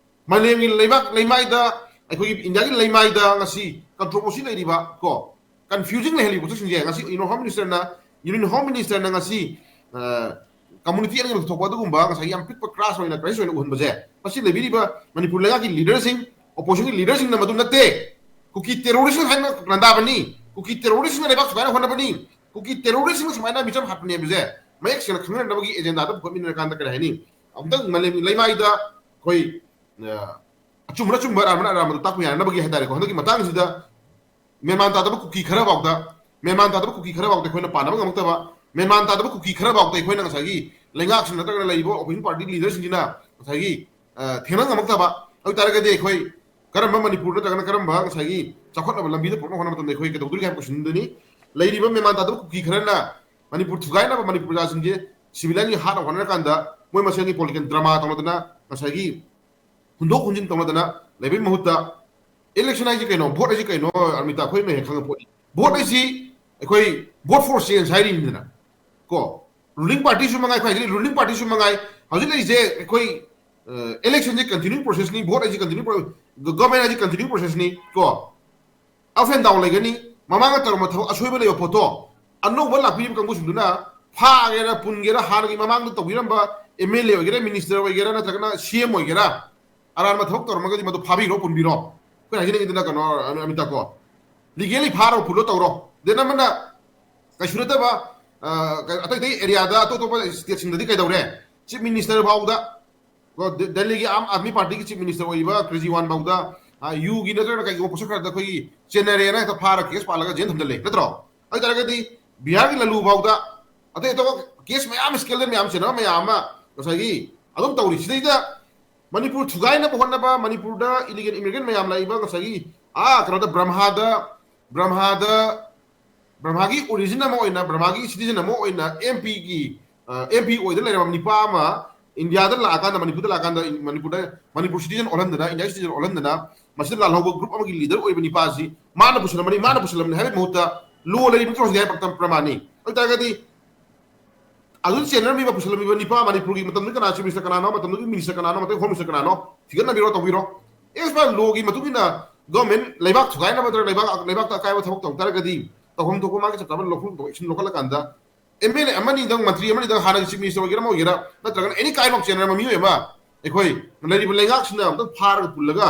ꯃꯥꯂꯦꯝꯒꯤ ꯂꯩꯕꯥꯛ ꯂꯩꯃꯥꯏꯗ, ꯑꯩꯈꯣꯏꯒꯤ ꯏꯟꯗꯤꯌꯥꯒꯤ ꯂꯩꯃꯥꯏꯗ ꯉꯁꯤ controversy ꯂꯩꯔꯤꯕ ꯀꯣ, confusing ꯂꯩꯍꯜꯂꯤꯕ ꯄꯣꯠꯁꯛꯁꯤꯡꯁꯦ ꯉꯁꯤ Union Home Minister ꯅ, Union Home Minister ꯅ ꯉꯁꯤ, ꯑ, community ꯑꯅꯤꯒꯤ ꯊꯣꯛꯄ ꯑꯗꯨꯒꯨꯝꯕ ꯉꯁꯥꯏꯒꯤ ꯌꯥꯝ ꯄꯤꯛꯄ clash ꯑꯣꯏꯅ, crisis ꯑꯣꯏꯅ ꯎꯍꯟꯕꯁꯦ, ꯃꯁꯤ ꯂꯩꯕꯤꯔꯤꯕ ꯃꯅꯤꯄꯨꯔ ꯂꯩꯉꯥꯛꯀꯤ leader ꯁꯤꯡ, opposition ꯒꯤ leader ꯁꯤꯡꯅ ꯃꯗꯨ ꯅꯠꯇꯦ, ꯀꯨꯀꯤ terrorist ꯍꯥꯏꯅ ꯂꯥꯟꯗꯥꯕꯅꯤ, ꯀꯨꯀꯤ terrorist ꯅ ꯂꯩꯕꯥꯛ ꯁꯨꯃꯥꯏꯅ ꯍꯣꯠꯅꯕꯅꯤ, ꯀꯨꯀꯤ terrorist ꯅ ꯁꯨꯃꯥꯏꯅ ꯃꯤꯆꯝ ꯍꯥꯠꯄꯅꯦ ꯍꯥꯏꯕꯁꯦ ꯃꯌꯦꯛ ꯁꯦꯡꯅ ꯈꯪꯍꯟꯅꯕꯒꯤ agenda ꯗ ꯄꯨꯈꯠꯃꯤꯟꯅꯔꯀꯥꯟꯗ ꯀꯔꯤ ꯍꯥꯏꯅꯤ, ꯑꯃꯨꯛꯇꯪ ꯃꯥꯂꯦꯝꯒꯤ ꯂꯩꯃꯥꯏꯗ ꯑꯩꯈꯣꯏ, ꯑ, ꯑꯆꯨꯝꯕꯅ ꯑꯆꯨꯝꯕ, ꯑꯔꯥꯟꯕꯅ ꯑꯔꯥꯟꯕꯗ ꯇꯥꯛꯄ ꯌꯥꯅꯅꯕꯒꯤ ꯍꯥꯏꯇꯥꯔꯦꯀꯣ, ꯍꯟꯗꯛꯀꯤ ꯃꯇꯥꯡꯁꯤꯗ ꯃꯦꯟꯃꯥꯟ ꯇꯥꯗꯕ ꯀꯨꯀꯤ ꯈꯔ ꯐꯥꯎꯗ, ꯃꯦꯟꯃꯥꯟ ꯇꯥꯗꯕ ꯀꯨꯀꯤ ꯈꯔ ꯐꯥꯎꯗ ꯑꯩꯈꯣꯏꯅ ꯄꯥꯟꯅꯕ ꯉꯝꯃꯛꯇꯕ, ꯃꯦꯟꯃꯥꯟ ꯇꯥꯗꯕ ꯀꯨꯀꯤ ꯈꯔ ꯐꯥꯎꯗ ꯑꯩꯈꯣꯏꯅ ꯉꯁꯥꯏꯒꯤ ꯂꯩꯉꯥꯛꯁꯤꯡ ꯅꯠꯇ꯭ꯔꯒꯅ ꯂꯩꯔꯤꯕ opposition party leader ꯁꯤꯡꯁꯤꯅ ꯉꯁꯥꯏꯒꯤ, ꯑ, ꯊꯦꯡꯅ ꯉꯝꯃꯛꯇꯕ ꯑꯣꯏꯇꯥꯔꯒꯗꯤ ꯑꯩꯈꯣꯏ ꯀꯔꯝꯕ ꯃꯅꯤꯄꯨꯔ ꯅꯠꯇ꯭ꯔꯒꯅ ꯀꯔꯝꯕ ꯉꯁꯥꯏꯒꯤ ꯆꯥꯎꯈꯠꯅꯕ ꯂꯝꯕꯤꯗ ꯄꯨꯔꯛꯅꯕ ꯍꯣꯠꯅꯕ ꯃꯇꯝꯗ ꯑꯩꯈꯣꯏ ꯀꯩꯗꯧꯗꯣꯔꯤꯒꯦ ꯍꯥꯏꯕ question ꯗꯨꯅꯤ꯫ ꯂꯩꯔꯤꯕ ꯃꯦꯟꯃꯥꯟ ꯇꯥꯗꯕ ꯀꯨꯀꯤ ꯈꯔꯅ ꯃꯅꯤꯄꯨꯔ ꯊꯨꯒꯥꯏꯅꯕ, ꯃꯅꯤꯄꯨꯔ ꯄ꯭ꯔꯖꯥꯁꯤꯡꯁꯦ civilian ꯒꯤ ꯍꯥꯠꯅꯕ ꯍꯣꯠꯅꯔꯀꯥꯟꯗ ꯃꯣꯏ ꯃꯁꯦꯟꯒꯤ political drama ꯇꯧꯅꯗꯅ ꯉꯁꯥꯏꯒꯤ ꯍꯨꯟꯗꯣꯛ ꯍꯨꯟꯖꯤꯟ ꯇꯧꯅꯗꯅ ꯂꯩꯕꯒꯤ ꯃꯍꯨꯠꯇ, election ꯍꯥꯏꯁꯤ ꯀꯩꯅꯣ, vote ꯍꯥꯏꯁꯤ ꯀꯩꯅꯣ, ꯑꯔꯃꯤꯇꯥ, ꯑꯩꯈꯣꯏꯅ ꯍꯦꯟꯅ ꯈꯪꯕ ꯄꯣꯠꯅꯤ꯫ Vote ꯍꯥꯏꯁꯤ ꯑꯩꯈꯣꯏ vote for change ꯍꯥꯏꯔꯤꯅꯤꯗꯅ ꯀꯣ꯫ Ruling party ꯁꯨ ꯃꯉꯥꯏ, ꯑꯩꯈꯣꯏ ꯍꯥꯏꯖꯔꯤ, ruling party ꯁꯨ ꯃꯉꯥꯏ, ꯍꯧꯖꯤꯛ ꯂꯩꯔꯤꯁꯦ ꯑꯩꯈꯣꯏ, ꯑ, election ꯁꯦ continuing process ꯅꯤ, vote ꯍꯥꯏꯁꯤ continuing pro-, government ꯍꯥꯏꯁꯤ continuing process ꯅꯤ ꯀꯣ꯫ Up and down ꯂꯩꯒꯅꯤ꯫ ꯃꯃꯥꯡꯗ ꯇꯧꯔꯝꯕ ꯊꯕꯛ ꯑꯁꯣꯏꯕ ꯂꯩꯕ ꯄꯣꯠꯇꯣ ꯑꯅꯧꯕ ꯂꯥꯛꯄꯤꯔꯤꯕ ꯀꯥꯡꯕꯨꯁꯤꯡꯗꯨꯅ ꯐꯥꯒꯦꯔꯥ, ꯄꯨꯟꯒꯦꯔꯥ, ꯍꯥꯟꯅꯒꯤ ꯃꯃꯥꯡꯗ ꯇꯧꯕꯤꯔꯝꯕ MLA ꯑꯣꯏꯒꯦꯔꯥ, minister ꯑꯣꯏꯒꯦꯔꯥ, ꯅꯠꯇ꯭ꯔꯒꯅ CM ꯑꯣꯏꯒꯦꯔꯥ, ꯑꯔꯥꯟꯕ ꯊꯕꯛ ꯇꯧꯔꯝꯃꯒꯗꯤ ꯃꯗꯨ ꯐꯥꯕꯤꯔꯣ, ꯄꯨꯟꯕꯤꯔꯣ꯫ ꯑꯩꯈꯣꯏꯅ ꯍꯥꯏꯖꯅꯤꯡꯉꯤꯗꯨꯅ ꯀꯩꯅꯣ, ꯑꯃꯤꯇꯥ ꯀꯣ, legally ꯐꯥꯔꯣ, ꯄꯨꯜꯂꯣ, ꯇꯧꯔꯣ꯫ Then ꯑꯃꯅ ꯀꯩꯁꯨ ꯅꯠꯇꯕ, ꯑ, ꯑꯇꯩ ꯑꯇꯩ area ꯗ, ꯑꯇꯣꯞ ꯑꯇꯣꯞꯄ state ꯁꯤꯡꯗꯗꯤ ꯀꯩꯗꯧꯔꯦ? Chief Minister ꯐꯥꯎꯗ ꯀꯣ, ꯗꯦ-, ꯗꯦꯜꯂꯤꯒꯤ ꯑꯥꯝ ꯑꯥꯗꯃꯤ ꯄꯥꯔꯇꯤꯒꯤ Chief Minister ꯑꯣꯏꯔꯤꯕ ꯀ꯭ꯔꯦꯖꯤꯋꯥꯜ ꯐꯥꯎꯗ, ꯑ, ꯌꯨꯒꯤ ꯅꯠꯇ꯭ꯔꯒꯅ ꯀꯩꯒꯨꯝꯕ ꯄꯣꯠꯁꯛ ꯈꯔꯗ ꯑꯩꯈꯣꯏꯒꯤ ꯆꯦꯟꯅꯔꯦꯅ ꯍꯦꯛꯇ ꯐꯥꯔ case ꯄꯥꯜꯂꯒ ꯖꯦꯜ ꯊꯝꯖꯤꯜꯂꯦ, ꯅꯠꯇ꯭ꯔꯣ? ꯑꯗꯨ ꯑꯣꯏꯇꯥꯔꯒꯗꯤ ꯕꯤꯍꯥꯔꯒꯤ ꯂꯜꯂꯨ ꯐꯥꯎꯗ, ꯑꯇꯩ ꯑꯇꯣꯞꯄ case ꯃꯌꯥꯝ, scandal ꯃꯌꯥꯝ ꯆꯦꯟꯅꯕ ꯃꯌꯥꯝ ꯑꯃ ꯉꯁꯥꯏꯒꯤ ꯑꯗꯨꯝ ꯇꯧꯔꯤ꯫ ꯁꯤꯗꯩꯗ ꯃꯅꯤꯄꯨꯔ ꯊꯨꯒꯥꯏꯅꯕ ꯍꯣꯠꯅꯕ, ꯃꯅꯤꯄꯨꯔꯗ ꯏꯂꯤꯒꯦꯜ ꯏꯃꯤꯒ꯭ꯔꯦꯟ ꯃꯌꯥꯝ ꯂꯥꯛꯏꯕ, ꯉꯁꯥꯏꯒꯤ ꯑꯥ ꯀꯩꯅꯣꯗ ꯕ꯭ꯔꯝꯍꯥꯗ, ꯕ꯭ꯔꯝꯍꯥꯗ, ꯕ꯭ꯔꯝꯍꯥꯒꯤ ꯑꯣꯔꯤꯖꯤꯟ ꯑꯃ ꯑꯣꯏꯅ, ꯕ꯭ꯔꯝꯍꯥꯒꯤ ꯁꯤꯇꯤꯖꯟ ꯑꯃ ꯑꯣꯏꯅ ꯑꯦꯝ ꯄꯤꯒꯤ, ꯑꯦꯝ ꯄꯤ ꯑꯣꯏꯗ ꯂꯩꯔꯕ ꯅꯤꯄꯥ ꯑꯃ ꯏꯟꯗꯤꯌꯥꯗ ꯂꯥꯛꯑꯀꯥꯟꯗ, ꯃꯅꯤꯄꯨꯔꯗ ꯂꯥꯛꯑꯀꯥꯟꯗ, ꯃꯅꯤꯄꯨꯔꯗ, ꯃꯅꯤꯄꯨꯔ ꯁꯤꯇꯤꯖꯟ ꯑꯣꯜꯍꯟꯗꯅ, ꯏꯟꯗꯤꯌꯥ ꯁꯤꯇꯤꯖꯟ ꯑꯣꯜꯍꯟꯗꯅ, ꯃꯁꯤꯗ ꯂꯥꯜꯍꯧꯕ ꯒ꯭ꯔꯨꯞ ꯑꯃꯒꯤ ꯂꯤꯗꯔ ꯑꯣꯏꯕ ꯅꯤꯄꯥꯁꯤ ꯃꯥꯅ ꯄꯨꯁꯜꯂꯝꯕꯅꯤ, ꯃꯥꯅ ꯄꯨꯁꯜꯂꯝꯕꯅꯤ ꯍꯥꯏꯕꯒꯤ ꯃꯍꯨꯠꯇ ꯂꯣ ꯂꯩꯔꯤꯕ ꯅꯠꯇ꯭ꯔꯣ ꯍꯧꯖꯤꯛ ꯍꯥꯏ ꯄ꯭ꯔꯃꯥꯟꯅꯤ꯫ ꯑꯗꯨ ꯑꯣꯏꯇꯥꯔꯒꯗꯤ ꯑꯗꯨ ꯆꯦꯟꯅꯔꯝꯃꯤꯕ, ꯄꯨꯁꯜꯂꯝꯃꯤꯕ ꯅꯤꯄꯥ, ꯃꯅꯤꯄꯨꯔꯒꯤ ꯃꯇꯝꯗꯨꯒꯤ ꯀꯅꯥ ꯆꯤꯐ ꯃꯤꯅꯤꯁꯇꯔ ꯀꯅꯥꯅꯣ, ꯃꯇꯝꯗꯨꯒꯤ ꯃꯤꯅꯤꯁꯇꯔ ꯀꯅꯥꯅꯣ, ꯃꯇꯝꯗꯨꯒꯤ ꯍꯣꯝ ꯃꯤꯅꯤꯁꯇꯔ ꯀꯅꯥꯅꯣ ꯊꯤꯒꯠꯅꯕꯤꯔꯣ, ꯇꯧꯕꯤꯔꯣ꯫ ꯑꯦꯁ ꯄꯥꯏ ꯂꯣꯒꯤ ꯃꯇꯨꯡ ꯏꯟꯅ ꯒꯚꯔꯟꯃꯦꯟ ꯂꯩꯕꯥꯛ ꯊꯨꯒꯥꯏꯅꯕ ꯅꯠꯇ꯭ꯔꯒ ꯂꯩꯕꯥꯛ, ꯂꯩꯕꯥꯛꯇ ꯑꯀꯥꯏꯕ ꯊꯕꯛ ꯇꯧ ꯇꯥꯔꯒꯗꯤ ꯇꯧꯐꯝ ꯊꯣꯛꯄ ꯃꯥꯒꯤ ꯆꯞ ꯆꯥꯕ ꯂꯧꯐꯝ ꯊꯣꯛꯄ ꯑꯦꯛꯁꯟ ꯂꯧꯈꯠꯂꯀꯥꯟꯗ ꯑꯦꯝ ꯑꯦꯜ ꯑꯦ ꯑꯃꯅꯤꯗꯪ, ꯃꯟꯇ꯭ꯔꯤ ꯑꯃꯅꯤꯗꯪ, ꯍꯥꯟꯅꯒꯤ ꯆꯤꯐ ꯃꯤꯅꯤꯁꯇꯔ ꯑꯣꯏꯒꯦꯔꯥ ꯑꯃ ꯑꯣꯏꯒꯦꯔꯥ, ꯅꯠꯇ꯭ꯔꯒꯅ ꯑꯦꯅꯤ ꯀꯥꯏꯟ ꯑꯣꯐ ꯆꯦꯟꯅꯔꯕ ꯃꯤꯑꯣꯏ ꯑꯃ ꯑꯩꯈꯣꯏ ꯂꯩꯔꯤꯕ ꯂꯩꯉꯥꯛꯁꯤꯅ ꯑꯝꯇꯪ ꯐꯥꯔꯒ ꯄꯨꯜꯂꯒ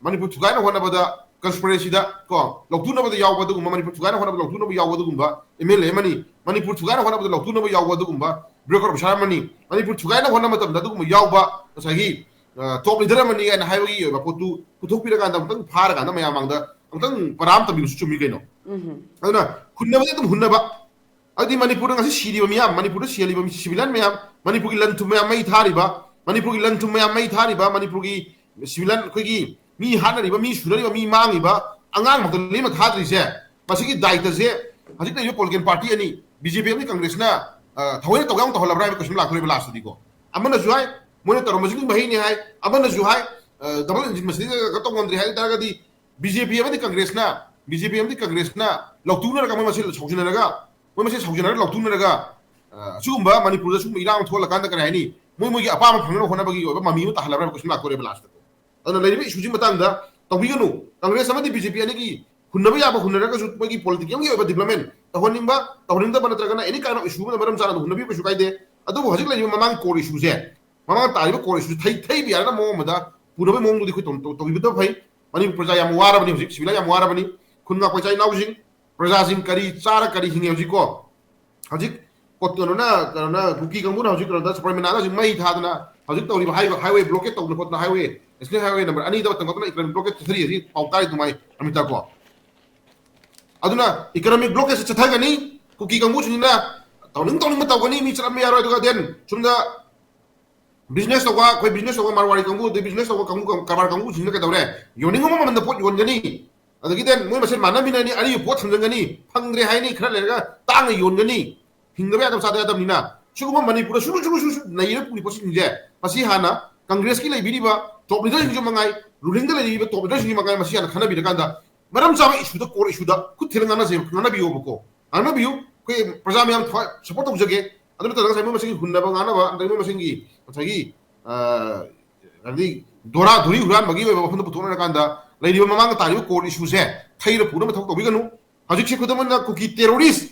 ꯃꯅꯤꯄꯨꯔ ꯊꯨꯒꯥꯏꯅ ꯍꯣꯠꯅꯕꯗ ꯀꯟꯁꯄꯤꯔꯦꯁꯤꯗ ꯀꯣ ꯂꯧꯊꯣꯛꯅꯕꯗ ꯌꯥꯎꯕ ꯑꯗꯨꯒꯨꯝꯕ, ꯃꯅꯤꯄꯨꯔ ꯊꯨꯒꯥꯏꯅ ꯍꯣꯠꯅꯕꯗ ꯂꯧꯊꯣꯛꯅꯕ ꯌꯥꯎꯕ ꯑꯗꯨꯒꯨꯝꯕ ꯑꯦꯝ ꯑꯦꯜ ꯑꯦ ꯑꯃꯅꯤ, ꯃꯅꯤꯄꯨꯔ ꯊꯨꯒꯥꯏꯅ ꯍꯣꯠꯅꯕꯗ ꯂꯧꯊꯣꯛꯅꯕ ꯌꯥꯎꯕ ꯑꯗꯨꯒꯨꯝꯕ ꯕ꯭ꯌꯨꯔꯣꯀ꯭ꯔꯥꯠ ꯑꯣꯐꯤꯁꯥꯔ ꯑꯃꯅꯤ, ꯃꯅꯤꯄꯨꯔ ꯊꯨꯒꯥꯏꯅ ꯍꯣꯠꯅꯕ ꯃꯇꯝꯗ ꯑꯗꯨꯒꯨꯝꯕ ꯌꯥꯎꯕ ꯉꯁꯥꯏꯒꯤ ꯇꯣꯞ ꯂꯤꯗꯔ ꯑꯃꯅꯤ ꯍꯥꯏꯅ ꯍꯥꯏꯕꯒꯤ ꯑꯣꯏꯕ ꯄꯣꯠꯇꯨ ꯄꯨꯊꯣꯛꯄꯤꯔꯀꯥꯟꯗ ꯑꯃꯨꯛꯇꯪ ꯐꯥꯔꯀꯥꯟꯗ ꯃꯌꯥꯝ ꯃꯥꯡꯗ ꯑꯃꯨꯛꯇꯪ ꯄꯔꯥ ꯑꯃ ꯇꯝꯕꯤꯕꯁꯨ ꯆꯨꯝꯃꯤ ꯀꯩꯅꯣ꯫ ꯑꯗꯨꯅ ꯍꯨꯟꯅꯕꯗꯤ ꯑꯗꯨꯝ ꯍꯨꯟꯅꯕ꯫ ꯑꯗꯨꯗꯤ ꯃꯅꯤꯄꯨꯔꯗ ꯉꯁꯤ ꯁꯤꯔꯤꯕ ꯃꯤꯌꯥꯝ, ꯃꯅꯤꯄꯨꯔꯗ ꯁꯤꯍꯜꯂꯤꯕ ꯃꯤ, ꯁꯤꯚꯤꯂꯤꯌꯟ ꯃꯌꯥꯝ, ꯃꯅꯤꯄꯨꯔꯒꯤ ꯂꯟ ꯊꯨꯝ ꯃꯌꯥꯝ ꯃꯩ ꯊꯥꯔꯤꯕ, ꯃꯅꯤꯄꯨꯔꯒꯤ ꯂꯟ ꯊꯨꯝ ꯃꯌꯥꯝ ꯃꯩ ꯊꯥꯔꯤꯕ, ꯃꯅꯤꯄꯨꯔꯒꯤ ꯁꯤꯚꯤꯂꯤꯌꯟ ꯑꯩꯈꯣꯏꯒꯤ ꯃꯤ ꯍꯥꯠꯅꯔꯤꯕ, ꯃꯤ ꯁꯨꯅꯔꯤꯕ, ꯃꯤ ꯃꯥꯡꯉꯤꯕ ꯑꯉꯥꯡꯃꯛꯇ ꯂꯦꯝꯅ ꯊꯥꯗ꯭ꯔꯤꯁꯦ, ꯃꯁꯤꯒꯤ ꯗꯥꯏꯇꯁꯦ ꯍꯧꯖꯤꯛ ꯂꯩꯔꯤꯕ ꯄꯣꯂꯤꯇꯤꯀꯦꯜ ꯄꯥꯔꯇꯤ ꯑꯅꯤ, ꯕꯤ ꯖꯦ ꯄꯤ ꯑꯃꯗꯤ ꯀꯪꯒ꯭ꯔꯦꯁꯅ, ꯑ, ꯊꯑꯣꯏꯅ ꯇꯧꯒꯦ ꯇꯧꯍꯜꯂꯕ꯭ꯔꯥ ꯍꯥꯏꯕ ꯀꯣꯏꯁꯟ ꯂꯥꯛꯇꯣꯔꯤꯕ ꯂꯥꯁꯇꯗꯤꯀꯣ꯫ ꯑꯃꯅꯁꯨ ꯍꯥꯏ, ꯃꯣꯏꯅ ꯇꯧꯔꯝꯕꯁꯤꯒꯤ ꯃꯍꯩꯅꯤ ꯍꯥꯏ, ꯑꯃꯅꯁꯨ ꯍꯥꯏ, ꯑ, ꯗꯕꯜ ꯏꯟꯖꯤꯟ ꯃꯁꯤꯗ ꯇꯧ ꯉꯝꯗ꯭ꯔꯤ ꯍꯥꯏ ꯇꯥꯔꯒꯗꯤ ꯕꯤ ꯖꯦ ꯄꯤ ꯑꯃꯗꯤ ꯀꯪꯒ꯭ꯔꯦꯁꯅ, ꯕꯤ ꯖꯦ ꯄꯤ ꯑꯃꯗꯤ ꯀꯪꯒ꯭ꯔꯦꯁꯅ ꯂꯧꯊꯣꯛꯅꯔꯒ ꯃꯣꯏ ꯃꯁꯦꯜ ꯁꯥꯎꯖꯤꯟꯅꯔꯒ, ꯃꯣꯏ ꯃꯁꯦꯜ ꯁꯥꯎꯖꯤꯟꯅꯔꯒ ꯂꯧꯊꯣꯛꯅꯔꯒ, ꯑ, ꯑꯁꯤꯒꯨꯝꯕ ꯃꯅꯤꯄꯨꯔꯗ ꯁꯤꯒꯨꯝꯕ ꯏꯔꯥꯡ ꯊꯣꯛꯍꯜꯂꯀꯥꯟꯗ ꯀꯔꯤ ꯍꯥꯏꯅꯤ, ꯃꯣꯏ ꯃꯣꯏꯒꯤ ꯑꯄꯥꯝꯕ ꯐꯪꯅꯕ ꯍꯣꯠꯅꯕꯒꯤ ꯑꯣꯏꯕ ꯃꯃꯤ ꯑꯃ ꯇꯥꯍꯜꯂꯕ꯭ꯔꯥ ꯍꯥꯏꯕ ꯀꯣꯏꯁꯟ ꯂꯥꯛꯇꯣꯔꯦꯕ ꯂꯥꯁꯇ꯫ ꯑꯗꯨꯅ ꯂꯩꯔꯤꯕ ꯏꯁꯨꯁꯤ ꯃꯇꯥꯡꯗ ꯇꯧꯕꯤꯒꯅꯨ꯫ ꯀꯪꯒ꯭ꯔꯦꯁ ꯑꯃꯗꯤ ꯕꯤ ꯖꯦ ꯄꯤ ꯑꯅꯤꯒꯤ ꯍꯨꯟꯅꯕ ꯌꯥꯕ ꯍꯨꯟꯅꯔꯒꯁꯨ ꯃꯣꯏꯒꯤ ꯄꯣꯂꯤꯇꯤꯀꯦꯜꯒꯤ ꯑꯣꯏꯕ ꯗꯤꯕ꯭ꯂꯞꯃꯦꯟ ꯇꯧꯍꯟꯅꯤꯡꯕ, ꯇꯧꯍꯟꯅꯤꯡꯗꯕ ꯅꯠꯇ꯭ꯔꯒꯅ ꯑꯦꯅꯤ ꯀꯥꯏꯟ ꯑꯣꯐ ꯏꯁꯨ ꯑꯃꯗ ꯃꯔꯝ ꯆꯥꯅ ꯑꯗꯨꯝ ꯍꯨꯟꯅꯕꯤꯌꯨ, ꯀꯩꯁꯨ ꯀꯥꯏꯗꯦ꯫ ꯑꯗꯨꯕꯨ ꯍꯧꯖꯤꯛ ꯂꯩꯔꯤꯕ ꯃꯃꯥꯡ ꯀꯣꯔ ꯏꯁꯨꯁꯦ, ꯃꯃꯥꯡ ꯇꯥꯔꯤꯕ ꯀꯣꯔ ꯏꯁꯨ ꯊꯩ-, ꯊꯩꯕ ꯌꯥꯔꯅ ꯃꯑꯣꯡ ꯑꯃꯗ ꯄꯨꯅꯕꯒꯤ ꯃꯑꯣꯡꯗꯨꯗꯤ ꯑꯩꯈꯣꯏ ꯇꯧ-, ꯇꯧ-, ꯇꯧꯕꯤꯕꯗ ꯐꯩ꯫ ꯃꯅꯤꯄꯨꯔ ꯄ꯭ꯔꯖꯥ ꯌꯥꯝ ꯋꯥꯔꯕꯅꯤ ꯍꯧꯖꯤꯛ, ꯁꯤꯚꯤꯂꯥꯏ ꯌꯥꯝ ꯋꯥꯔꯕꯅꯤ꯫ ꯈꯨꯟ ꯉꯥꯛꯄ ꯏꯆꯥ ꯏꯅꯥꯎꯁꯤꯡ, ꯄ꯭ꯔꯖꯥꯁꯤꯡ ꯀꯔꯤ ꯆꯥꯔ ꯀꯔꯤ ꯍꯤꯡꯉꯦ ꯍꯧꯖꯤꯛꯀꯣ? ꯍꯧꯖꯤꯛ ꯀꯣ-, ꯀꯩꯅꯣꯅ, ꯀꯩꯅꯣꯅ, ꯀꯨꯀꯤ ꯀꯥꯡꯕꯨꯅ ꯍꯧꯖꯤꯛ ꯀꯩꯅꯣꯗ ꯁꯕꯔꯃꯤꯅꯥꯗ ꯍꯧꯖꯤꯛ ꯃꯩ ꯊꯥꯗꯅ ꯍꯧꯖꯤꯛ ꯇꯧꯔꯤꯕ ꯍꯥꯏꯋꯦ, ꯍꯥꯏꯋꯦ ꯕ꯭ꯂꯣꯀꯦꯠ ꯇꯧꯗꯅ ꯈꯣꯠꯇꯅ ꯍꯥꯏꯋꯦ, ꯅꯦꯁꯅꯦꯜ ꯍꯥꯏꯋꯦ ꯅꯝꯕꯔ ꯑꯅꯤꯗ ꯇꯧꯗꯅ ꯈꯣꯠꯇꯅ ꯏꯀꯣꯅꯣꯃꯤꯛ ꯕ꯭ꯂꯣꯀꯦꯠ ꯆꯠꯊꯔꯤ ꯍꯧꯖꯤꯛ ꯄꯥꯎ ꯇꯥꯔꯤ ꯑꯗꯨꯃꯥꯏ ꯑꯃꯤꯇꯥ ꯀꯣ꯫ ꯑꯗꯨꯅ ꯏꯀꯣꯅꯣꯃꯤꯛ ꯕ꯭ꯂꯣꯀꯦꯠꯁꯦ ꯆꯠꯊꯒꯅꯤ, ꯀꯨꯀꯤ ꯀꯥꯡꯕꯨꯁꯤꯡꯁꯤꯅ ꯇꯧꯅꯤꯡ ꯇꯧꯅꯤꯡꯕ ꯇꯧꯒꯅꯤ, ꯃꯤ ꯆꯠꯂꯝꯕ ꯌꯥꯔꯣꯏ꯫ ꯑꯗꯨꯒ ꯗꯦꯟ ꯁꯣꯝꯗ ꯕꯤꯖꯤꯅꯦꯁ ꯇꯧꯕ, ꯑꯩꯈꯣꯏ ꯕꯤꯖꯤꯅꯦꯁ ꯇꯧꯕ ꯃꯥꯔꯋꯥꯔꯤ ꯀꯥꯡꯕꯨ, ꯑꯗꯩ ꯕꯤꯖꯤꯅꯦꯁ ꯇꯧꯕ ꯀꯥꯡꯕꯨ, ꯀꯔꯕꯥꯔ ꯀꯥꯡꯕꯨꯁꯤꯡꯅ ꯀꯩꯗꯧꯔꯦ? ꯌꯣꯟꯅꯤꯡꯕ ꯃꯃꯜꯗ ꯄꯣꯠ ꯌꯣꯟꯒꯅꯤ꯫ ꯑꯗꯒꯤ then ꯃꯣꯏ ꯃꯁꯦꯟ ꯃꯥꯟꯅꯃꯤꯟꯅꯅꯤ, ꯑꯔꯤꯕ ꯄꯣꯠ ꯊꯝꯖꯤꯟꯒꯅꯤ, ꯐꯪꯗ꯭ꯔꯦ ꯍꯥꯏꯅꯤ, ꯈꯔ ꯂꯩꯔꯒ ꯇꯥꯡꯅ ꯌꯣꯟꯒꯅꯤ꯫ ꯍꯤꯡꯗꯕ ꯌꯥꯗꯕ, ꯆꯥꯗ ꯌꯥꯗꯕꯅꯤꯅ꯫ ꯁꯤꯒꯨꯝꯕ ꯃꯅꯤꯄꯨꯔꯗ ꯁꯨꯔꯨ ꯁꯨꯔꯨ ꯁꯨꯔꯨ ꯁꯨꯔꯨ ꯅꯩꯔ ꯄꯨꯔꯤ ꯄꯣꯠꯁꯤꯡꯁꯦ, ꯃꯁꯤ ꯍꯥꯟꯅ ꯀꯪꯒ꯭ꯔꯦꯁꯀꯤ ꯂꯩꯕꯤꯔꯤꯕ ꯇꯣꯞ ꯂꯤꯗꯔꯁꯤꯡꯁꯨ ꯃꯉꯥꯏ, ꯔꯨꯂꯤꯡꯗ ꯂꯩꯔꯤꯕ ꯇꯣꯞ ꯂꯤꯗꯔꯁꯤꯡꯁꯨ ꯃꯉꯥꯏ, ꯃꯁꯤ ꯍꯥꯟꯅ ꯈꯟꯅꯕꯤꯔꯀꯥꯟꯗ ꯃꯔꯝ ꯆꯥꯕ ꯏꯁꯨꯗ, ꯀꯣꯔ ꯏꯁꯨꯗ ꯈꯨꯠ ꯊꯤꯜꯂ ꯉꯥꯡꯅꯖꯩ, ꯉꯥꯡꯅꯕꯤꯌꯣꯕꯀꯣ꯫ ꯉꯥꯡꯅꯕꯤꯌꯨ꯫ ꯑꯩꯈꯣꯏ ꯄ꯭ꯔꯖꯥ ꯃꯌꯥꯝ ꯊꯋꯥꯏ ꯁꯞꯄꯣꯔꯠ ꯇꯧꯖꯒꯦ꯫ ꯑꯗꯨ ꯅꯠꯇ꯭ꯔꯒ ꯉꯁꯥꯏ ꯃꯣꯏ ꯃꯁꯦꯟꯒꯤ ꯍꯨꯟꯅꯕ ꯉꯥꯡꯅꯕ, ꯑꯗꯒꯤ ꯃꯣꯏ ꯃꯁꯦꯟꯒꯤ ꯉꯁꯥꯏꯒꯤ, ꯑ, ꯍꯥꯏꯗꯤ ꯗꯣꯔꯥ ꯙꯨꯔꯤ ꯍꯨꯔꯥꯟꯕꯒꯤ ꯑꯣꯏꯕ ꯋꯥꯐꯝꯗ ꯄꯨꯊꯣꯛꯅꯔꯀꯥꯟꯗ ꯂꯩꯔꯤꯕ ꯃꯃꯥꯡꯗ ꯇꯥꯔꯤꯕ ꯀꯣꯔ ꯏꯁꯨꯁꯦ ꯊꯩꯔ ꯄꯨꯅꯕ ꯊꯕꯛ ꯇꯧꯕꯤꯒꯅꯨ꯫ ꯍꯧꯖꯤꯛꯁꯦ ꯈꯨꯗꯝ ꯑꯣꯏꯅ ꯀꯨꯀꯤ ꯇꯦꯔꯣꯔꯤꯁ,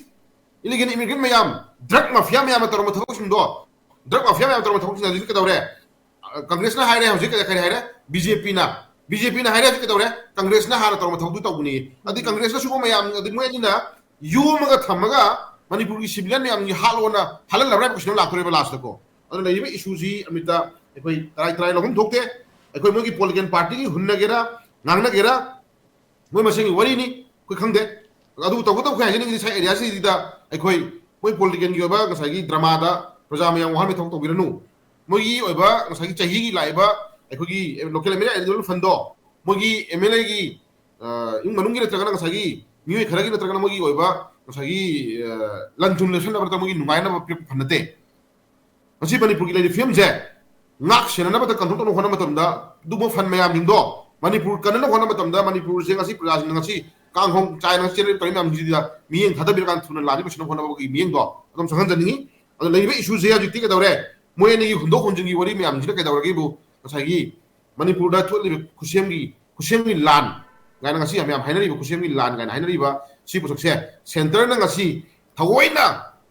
ꯏꯂꯤꯒꯦꯜ ꯏꯃꯤꯒ꯭ꯔꯦꯟ ꯃꯌꯥꯝ, ꯗ꯭ꯔꯒ ꯃꯥꯐꯤꯌꯥ ꯃꯌꯥꯝꯅ ꯇꯧꯔꯝꯕ ꯊꯕꯛꯁꯤꯡꯗꯣ, ꯗ꯭ꯔꯒ ꯃꯥꯐꯤꯌꯥ ꯃꯌꯥꯝ ꯇꯧꯔꯝꯕ ꯊꯕꯛꯁꯤꯡ ꯍꯧꯖꯤꯛ ꯀꯩꯗꯧꯔꯦ? ꯑ, ꯀꯪꯒ꯭ꯔꯦꯁꯅ ꯍꯥꯏꯔꯦ, ꯍꯧꯖꯤꯛ ꯀꯔꯤ ꯍꯥꯏꯔꯦ? ꯕꯤ ꯖꯦ ꯄꯤꯅ, ꯕꯤ ꯖꯦ ꯄꯤꯅ ꯍꯥꯏꯔꯦ, ꯍꯧꯖꯤꯛ ꯀꯩꯗꯧꯔꯦ? ꯀꯪꯒ꯭ꯔꯦꯁꯅ ꯍꯥꯟꯅ ꯇꯧꯔꯝꯕ ꯊꯕꯛꯇꯨ ꯇꯧꯕꯅꯤ꯫ ꯑꯗꯩ ꯀꯪꯒ꯭ꯔꯦꯁꯅ ꯁꯤꯒꯨꯝꯕ ꯃꯌꯥꯝ, ꯑꯗꯩ ꯃꯣꯏ ꯑꯅꯤꯅ ꯌꯣꯝꯃꯒ ꯊꯝꯃꯒ ꯃꯅꯤꯄꯨꯔꯒꯤ ꯁꯤꯚꯤꯂꯤꯌꯟ ꯃꯌꯥꯝꯒꯤ ꯍꯥꯠꯂꯣꯅ ꯍꯥꯠꯍꯜꯂꯕ꯭ꯔꯥ ꯍꯥꯏꯕ ꯀꯣꯏꯁꯟ ꯂꯥꯛꯇꯣꯔꯦꯕ ꯂꯥꯁꯇꯀꯣ꯫ ꯑꯗꯨꯅ ꯂꯩꯔꯤꯕ ꯏꯁꯨꯁꯤ ꯑꯃꯤꯇ ꯑꯩꯈꯣꯏ ꯇꯔꯥꯏ ꯇꯔꯥꯏ ꯂꯧꯐꯝ ꯊꯣꯛꯇꯦ꯫ ꯑꯩꯈꯣꯏ ꯃꯣꯏꯒꯤ ꯄꯣꯂꯤꯇꯤꯀꯦꯜ ꯄꯥꯔꯇꯤꯒꯤ ꯍꯨꯟꯅꯒꯦꯔꯥ, ꯉꯥꯡꯅꯒꯦꯔꯥ, ꯃꯣꯏ ꯃꯁꯦꯟꯒꯤ ꯋꯥꯔꯤꯅꯤ, ꯑꯩꯈꯣꯏ ꯈꯪꯗꯦ꯫ ꯑꯗꯨ ꯇꯧꯒꯗꯧ ꯑꯩꯈꯣꯏ ꯍꯥꯏꯖꯅꯤꯡꯉꯤꯗꯤ ꯉꯁꯥꯏ ꯑꯦꯔꯤꯌꯥꯁꯤꯗ ꯑꯩꯈꯣꯏ ꯃꯣꯏ ꯄꯣꯂꯤꯇꯤꯀꯦꯜꯒꯤ ꯑꯣꯏꯕ ꯉꯁꯥꯏꯒꯤ ꯗ꯭ꯔꯃꯥꯗ ꯄ꯭ꯔꯖꯥ ꯃꯌꯥꯝ ꯋꯥꯍꯟꯕꯒꯤ ꯊꯕꯛ ꯇꯧꯕꯤꯔꯅꯨ꯫ ꯃꯣꯏꯒꯤ ꯑꯣꯏꯕ ꯉꯁꯥꯏꯒꯤ ꯆꯍꯤꯒꯤ ꯂꯥꯛꯏꯕ ꯑꯩꯈꯣꯏꯒꯤ local M L A eligible ꯐꯟꯗꯣ, ꯃꯣꯏꯒꯤ ꯑꯦꯝ ꯑꯦꯜ ꯑꯦꯒꯤ ꯏꯃꯨꯡ ꯃꯅꯨꯡꯒꯤ ꯅꯠꯇ꯭ꯔꯒꯅ ꯉꯁꯥꯏꯒꯤ ꯃꯤꯑꯣꯏ ꯈꯔꯒꯤ ꯅꯠꯇ꯭ꯔꯒꯅ ꯃꯣꯏꯒꯤ ꯑꯣꯏꯕ ꯉꯁꯥꯏꯒꯤ, ꯑ, ꯂꯟ ꯊꯨꯝ ꯂꯦꯞꯁꯟꯅꯕꯗ ꯃꯣꯏꯒꯤ ꯅꯨꯡꯉꯥꯏꯅꯕ ꯄꯤꯔꯛꯄ ꯐꯟ ꯅꯠꯇꯦ꯫ ꯉꯁꯤ ꯃꯅꯤꯄꯨꯔꯒꯤ ꯂꯩꯔꯤꯕ ꯐꯤꯕꯝꯁꯦ ꯉꯥꯛ ꯁꯦꯟꯅꯅꯕꯗ, ꯀꯟꯇ꯭ꯔꯣꯜ ꯇꯧꯅꯕ ꯍꯣꯠꯅꯕ ꯃꯇꯝꯗ ꯑꯗꯨꯒꯨꯝꯕ ꯐꯟ ꯃꯌꯥꯝꯁꯤꯡꯗꯣ ꯃꯅꯤꯄꯨꯔ ꯀꯟꯅꯅꯕ ꯍꯣꯠꯅꯕ ꯃꯇꯝꯗ ꯃꯅꯤꯄꯨꯔꯁꯦ ꯉꯁꯤ ꯄ꯭ꯔꯖꯥꯁꯤꯡꯅ ꯉꯁꯤ ꯀꯥꯡ ꯍꯣꯡ ꯆꯥꯏꯅ ꯆꯦꯜꯂꯤꯕ ꯇꯧꯔꯤꯕ ꯃꯌꯥꯝꯁꯤꯡꯁꯤꯗ ꯃꯤꯠꯌꯦꯡ ꯊꯥꯗꯕꯤꯔꯀꯥꯟꯗ ꯊꯨꯅ ꯂꯥꯟꯁꯤ ꯂꯣꯏꯁꯤꯟꯅꯕ ꯍꯣꯠꯅꯕꯒꯤ ꯃꯤꯠꯌꯦꯡꯗꯣ ꯑꯗꯨꯝ ꯆꯪꯍꯟꯖꯅꯤꯡꯉꯤ꯫ ꯑꯗꯣ ꯂꯩꯔꯤꯕ ꯏꯁꯨꯁꯦ ꯍꯧꯖꯤꯛꯇꯤ ꯀꯩꯗꯧꯔꯦ? ꯃꯣꯏ ꯑꯅꯤꯒꯤ ꯍꯨꯟꯗꯣꯛ ꯍꯨꯟꯖꯤꯟꯒꯤ ꯋꯥꯔꯤ ꯃꯌꯥꯝꯁꯤꯅ ꯀꯩꯗꯧꯔꯒꯦꯕꯨ, ꯉꯁꯥꯏꯒꯤ ꯃꯅꯤꯄꯨꯔꯗ ꯊꯣꯛꯂꯤꯕ ꯈꯨꯠꯁꯦꯝꯒꯤ, ꯈꯨꯠꯁꯦꯝꯒꯤ ꯂꯥꯟ ꯀꯥꯏꯅ ꯉꯁꯤ ꯌꯥꯝ ꯌꯥꯝ ꯍꯥꯏꯅꯔꯤꯕ, ꯈꯨꯠꯁꯦꯝꯒꯤ ꯂꯥꯟ ꯀꯥꯏꯅ ꯍꯥꯏꯅꯔꯤꯕ ꯁꯤ ꯄꯣꯠꯁꯛꯁꯦ ꯁꯦꯟꯇꯔꯅ ꯉꯁꯤ ꯊꯑꯣꯏꯅ